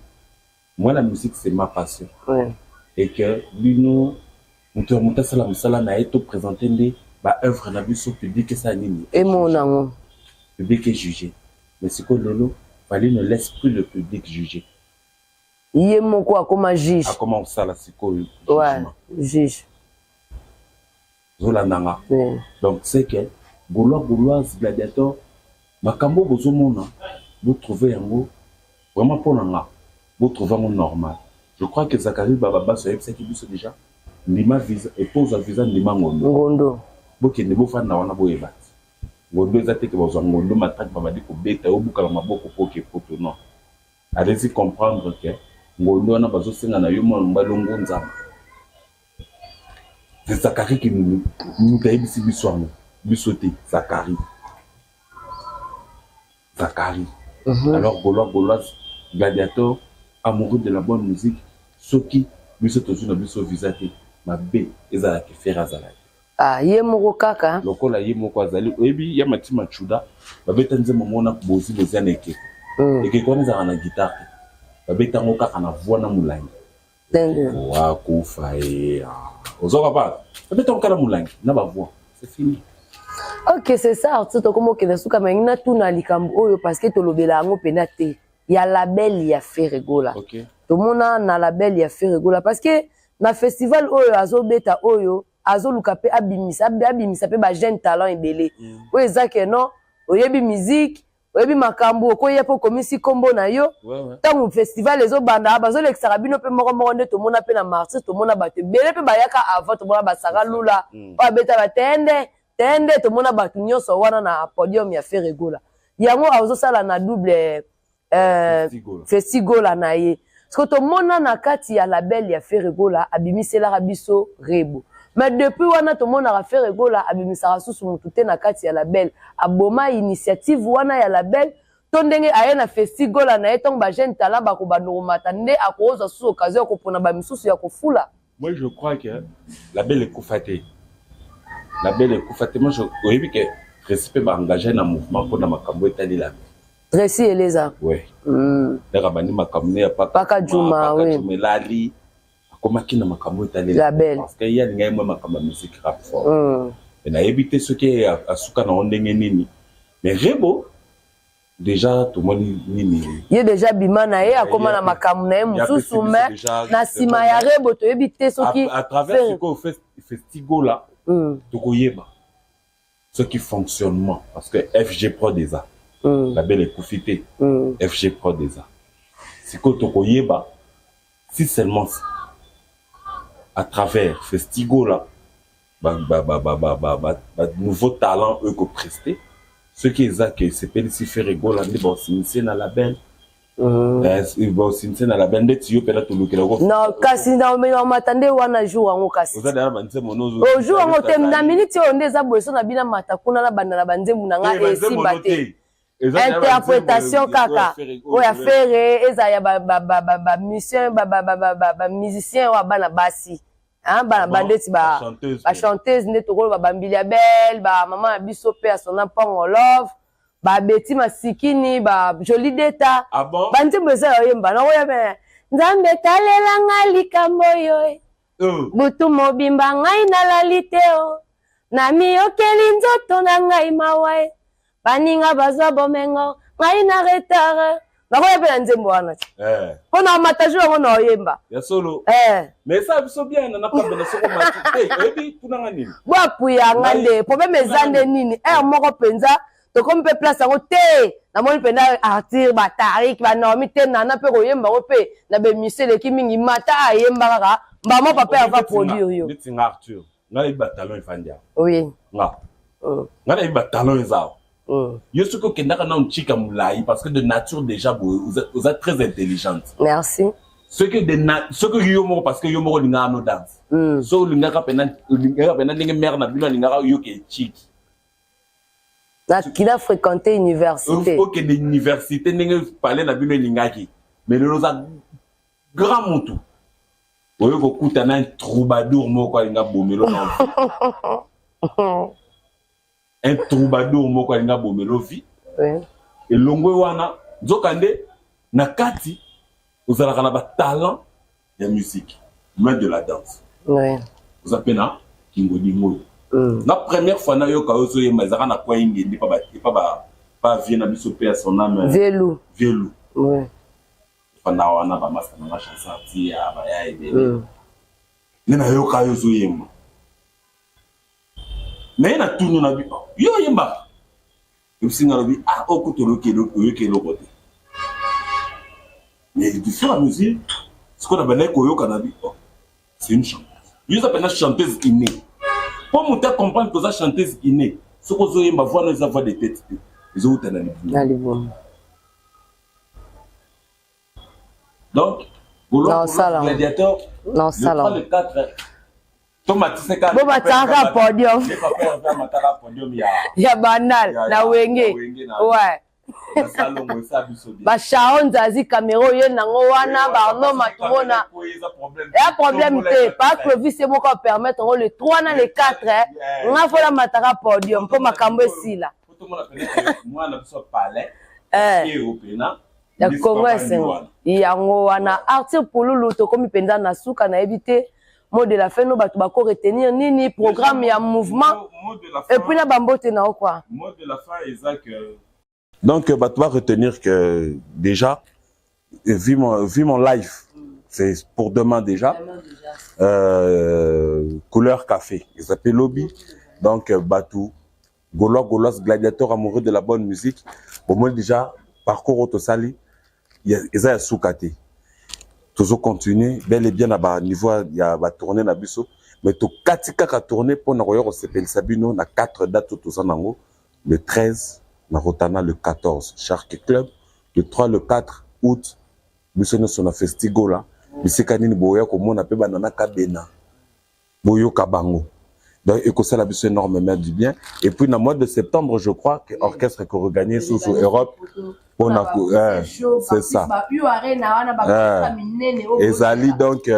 Moi, la musique, c'est ma passion. Et que bino, moto ya moto asala mosala na ye, toprésente nde baœuvre na biso, public esala nini? Emona yango. Public est jugé. Mais sikoyo lelo, Fally ne laisse plus le public juger. Ye moko akoma juge. Akoma kosala sikoyo. Ouais, juge. Ozolandanga? Donc c'est que Gaulois, Gauloise, Gladiator, makambo bozomona, botrouve yango vraiment, mpo na nga, botrouve yango normal. Je crois que Zakari Bababaso ayebisaki biso déjà: ndima visa, epozwa visa, ndima ngondo. Ngondo. Bokende, bofanda wana, boyeba ti ngondo eza te ke bazwa ngondo, matraque, babandi kobeta, obukala maboko po oke poto. Non, allez-y comprendre ke ngondo wana bazosenga na yo mwana mobali ongo nzambe. C'est Zakari ki moto ayebisi biso yango, biso te, Zakari, Zakari. Alors Gaulois, Gauloise, Gladiator, amoureux de la bonne musique, soki biso tozwi na biso visa te, mabe ezalaki Ferre azalaki. Ah, ye moko kaka. Lokola ye moko azali, oyebi ya Matima Chuda, babeta nzembo moko na bozi bozi na ekeko. Ekeko wana ezalaka na guitare te, babeta yango kaka na voix na molangi. Wakufa ye, ozoka pa, babeta yango kaka na molangi na bavoix, c'est fini. Ok, c'est ça. Artiste, tokoma okende suka mangi. Natuna likambo oyo parce que tolobela yango mpena te, ya label ya Ferre Gola. Tomona na label ya Ferre Gola, parce que na festival oyo azobeta, oyo azoluka mpe abimisa mpe bajeune talent ebele oyo eza ke non, oyebi musique, oyebi makambo, okoya mpe okomisi nkombo na yo. Ntango festival ezobanda, bazolekisaka bino mpe moko moko nde tomona mpe na Martyr, tomona bato ebele mpe bayaka avant, tomona basaka lula oyo abeta batende tende, tomona bato nyonso wana na podium ya Ferre Gola. Yango azosala na double Festigola na ye. Parce que tomona na kati ya label ya Ferre Gola, abimiselaka biso Rebo, mais depuis wana tomonaka Ferre Gola abimisaka susu motu te na kati ya label. Aboma initiative wana ya label to ndenge aye na Festigola na ye, ntango bajeune talent bakobanda komata nde akozwa susu occasion ya kopona bamisusu ya kofula? Moi, je crois que label ekufa te. Label ekufa te. Moi, oyebi ke Tracy mpe baengage na mouvement mpona makambo etali label. Tracy Eleza. Ouais. Ndaka bandi makambo ne ya Paka Juma, oui. Juma elali akomaki na makambo etali label. Parce que ye alingaki mwa makambo ya musique rap fort. Mais nayebi te soki asuka nango ndenge nini. Mais Rebo déjà tomoni nini. Ye déjà bima na ye, akóma na makambo na ye mosusu, mais na nsima ya Rebo toyebi te soki à travers sikoyo Festigola tokoyeba soki fonctionnement, parce que FG Prod eza label ekufi te. FG Prod eza sikoyo, tokoyeba si seulement si à travers Festigola ba nouveau talent oyo kopreste, soki eza ke esepelisi Ferre Gola nde baosinise na label, baosinise na label ndeti yo mpena tolukela. Non, kasi namata nde wana jour yango kasi. Oza deya na banzembo? No, jour yango te. Na minute oyo nde eza boye, so na bino mata kuna na banda na banzembo na nga esimba te. Interprétation kaka oyo ya Ferre eza ya bamusicien, bamusicien oyo bana basi, bana bandeti bachanteuse nde tokoloba Bambilia Bel, bamama na biso mpe ya Sona Mpango Love, babeti masikini, bajoli deta. Ah bon? Banzembo eza ya oyemba nakoya me Nzambe talelanga likambo oyo. Butu mobimba ngai nalali te o, namiyokeli nzoto na ngai mawa e, baninga bazwa bomengo, ngai na retard. Nakoya mpe na nzembo wana ti mpo na mata jour yango na oyemba. Ya solo? Eh. Mais esa biso bien na nakabela soko mati te, oyebi tunanga nini? Bo apuyanga nde problème eza nde nini? Heure moko mpenza tokomi mpe place yango te, namoni mpenza Arthur, batarik, banormi te, nana mpe koyemba yango mpe na bemission eleki mingi. Mata ayemba kaka mbama, papa ava produire yo. Neti nga Arthur, nga nayebi batalon efandi awa. Nga nga nayebi batalon eza awa. Yo soki okendaka nano tika molai, parce que de nature déjà boye oza très intelligente. Merci. Soki yo moko, parce que yo moko olingaka no danse, soki olingaka pena ndenge mare na bino alingaka yoka echiki. Nakina fréquenter université. Okende université ndenge palais na bino elingaki, mais lelo oza grand motu, oyo kokuta na un troubadour moko alinga bomelo na un troubadour moko alinga bomelo vie. Elongwe wana, nzokande na kati ozalaka na batalent ya musique, loin de la danse. Oza mpe na kingodingo oyo. Na première fois nayoka oyo ozoyemba, ezalaka na kwa Ingendi epa pa vie na biso mpe ya son âme. Velu. Velu. Fanda wana, bamasa nanga chanson tia baya ebele nde nayoka yo ozoyemba. Naye na tunu na bi yo oyembaka, ebisinga alobi: "Ah, okuta oyoki eloko te." Mais du fur et à mesure sikoyo na bandaki koyoka na bi: "Oh, c'est une chanteuse." Yo oza mpenza chanteuse innée, mpo moto acomprendre que oza chanteuse innée soki ozoyemba, voix no eza voix de tête te, ezowuta na libumu. Na libumu. Donc gladiateur, le 3, le 4, tomatise. Bomataka podium ya Bandal na Wenge, ouais. Bashao Nzazi caméra oye nango wana, baarno matumona eya problème te. Pa Clovis ye moko apermettre yango le 3 na le 4, nga fola mataka podium mpo makambo esila. Ya Kongo esengo yango wana. Arthur Pululu, tokomi mpenza na suka. Nayebi te mot de la fin no, bato bako retenir nini, programme ya mouvement et puis na bambote na yo quoi. Mot de la fin eza que donc bato ba retenir que déjà vu mon live, c'est pour demain déjà, couleur café ils lobby. Donc bato Gaulois, Gauloise, gladiateur amoureux de la bonne musique, bomoni déjà parcours oyo tosali eza ya suka te. Tozocontinue bel et bien na baniveau ya batournée na biso, mais tokati kaka tournée mpona koya kosepelisa bino na 4 date oyo toza nango: le 13 na Rotana, le 14 Shark Club, le 3, le 4 août biso nyonso na Festigola. Bisika nini boya komona mpe banana kabena, boyoka bango. Donc ekosala biso énormément du bien. Et puis na mois de septembre, je crois que orchestre ekoregagner susu Europe mpona, c'est ça, ezali. Donc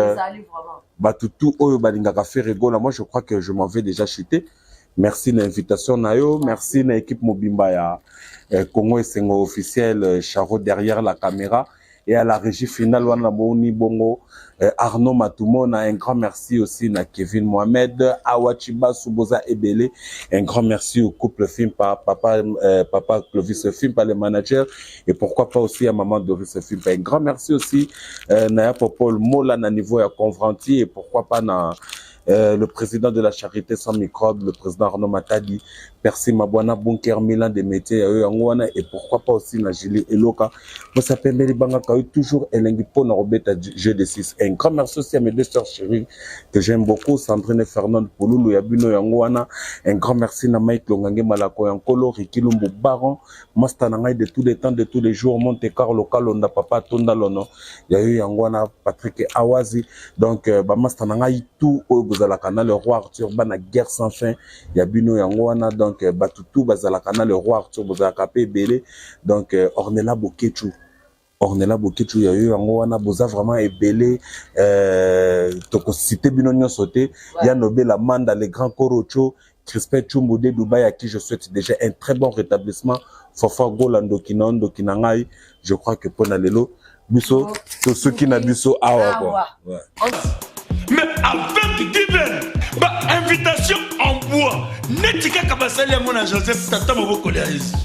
bato tout oyo balingaka Ferre Gola, moi je crois que je m'en vais déjà chuter. Merci na invitation na yo, merci na équipe mobimba ya Congo Esengo officiel, Charo derrière la caméra et à la régie finale wana namoni bongo Arnaud Matumona. Un grand merci aussi na Kevin Mohamed, Awa Chibasu, boza ebele. Un grand merci au couple Fimpa, papa Clovis Fimpa, le manager, et pourquoi pas aussi à maman Doris Fimpa. Un grand merci aussi na Popol Mola na niveau ya Convranti et pourquoi pas na le président de la Charité sans microbe, le président Arnaud Matadi, Percy Mabwana, Bunker Milan des métiers, et pourquoi pas aussi na Julie Eloka, Bosa Pembeli Bangaka, toujours elengi po na Robert jeu de 6. Un grand merci aussi à mes deux sœurs chéries que j'aime beaucoup, Sandrine et Fernande Pouloulou, ya bino yango wana. Un grand merci na Mike Longange Malako Yankolo, Ricky Lumbu Baron, Master na ngai de tous les temps, de tous les jours, Monte Carlo Kalonda, Papa Tonda Lono, ya yo yango wana, Patrick Awazi, donc ba Master na ngai tout oyo bozalaka na le roi Arthur, bana guerre sans fin, ya bino yango wana, donc batu tout bazalaka na le roi Arthur, bozalaka pe ebele, donc Ornella Bokechu, Ornella Bokechu, ya yo yango wana, boza vraiment ebele, tokociter bino nyonso te, ya Nobela Manda, le grand Korocho, Crispin Chumbu de Dubaï, à qui je souhaite déjà un très bon rétablissement, Fafa Gola ndoki na ndoki na ngai, je crois que pona lelo biso tosuki na biso awa quoi. Ouais. Mais avec Given, ba invitation en bois, neti kaka basali yango na Joseph tata mobokoli ya Yesu.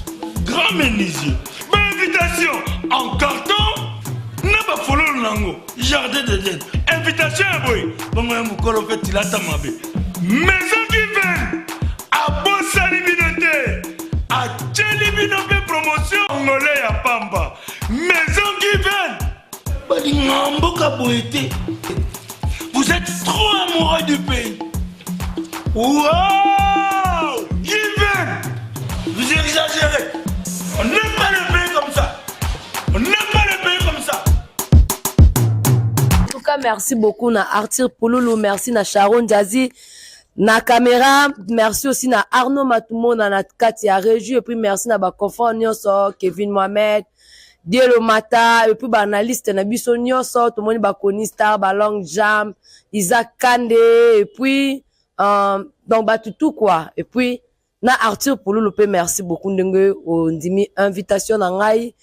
Grand menuisier, ba invitation en carton na bafololo nango jardin d'Eden. Invitation ya boye bongo ya mokolo mpe tilata mabe. Maison Given abosani bino te, atieli bino mpe promotion ngole ya pamba. Maison Given balinga mboka boye te. Vous êtes trop amoureux du pays. Wow! Given! Vous exagérez. On n'aime pas le pays comme ça. On n'aime pas le pays comme ça. En tout cas, merci beaucoup na Arthur Pouloulou, merci na Sharon Jazi, na caméra, merci aussi na Arnaud Matumona na kati ya régie, et puis merci na ba confrères nyonso, Kevin Mohamed, Dielo Mata, et puis ba analyste na biso nyonso, tomoni ba Koni Star, ba Long Jam, Isaac Kande, et puis donc ba tout quoi. Et puis na Arthur Pouloulou pe merci beaucoup ndenge ondimi invitation na ngai.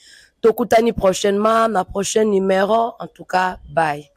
Tokutani prochainement na prochain numéro. En tout cas, bye.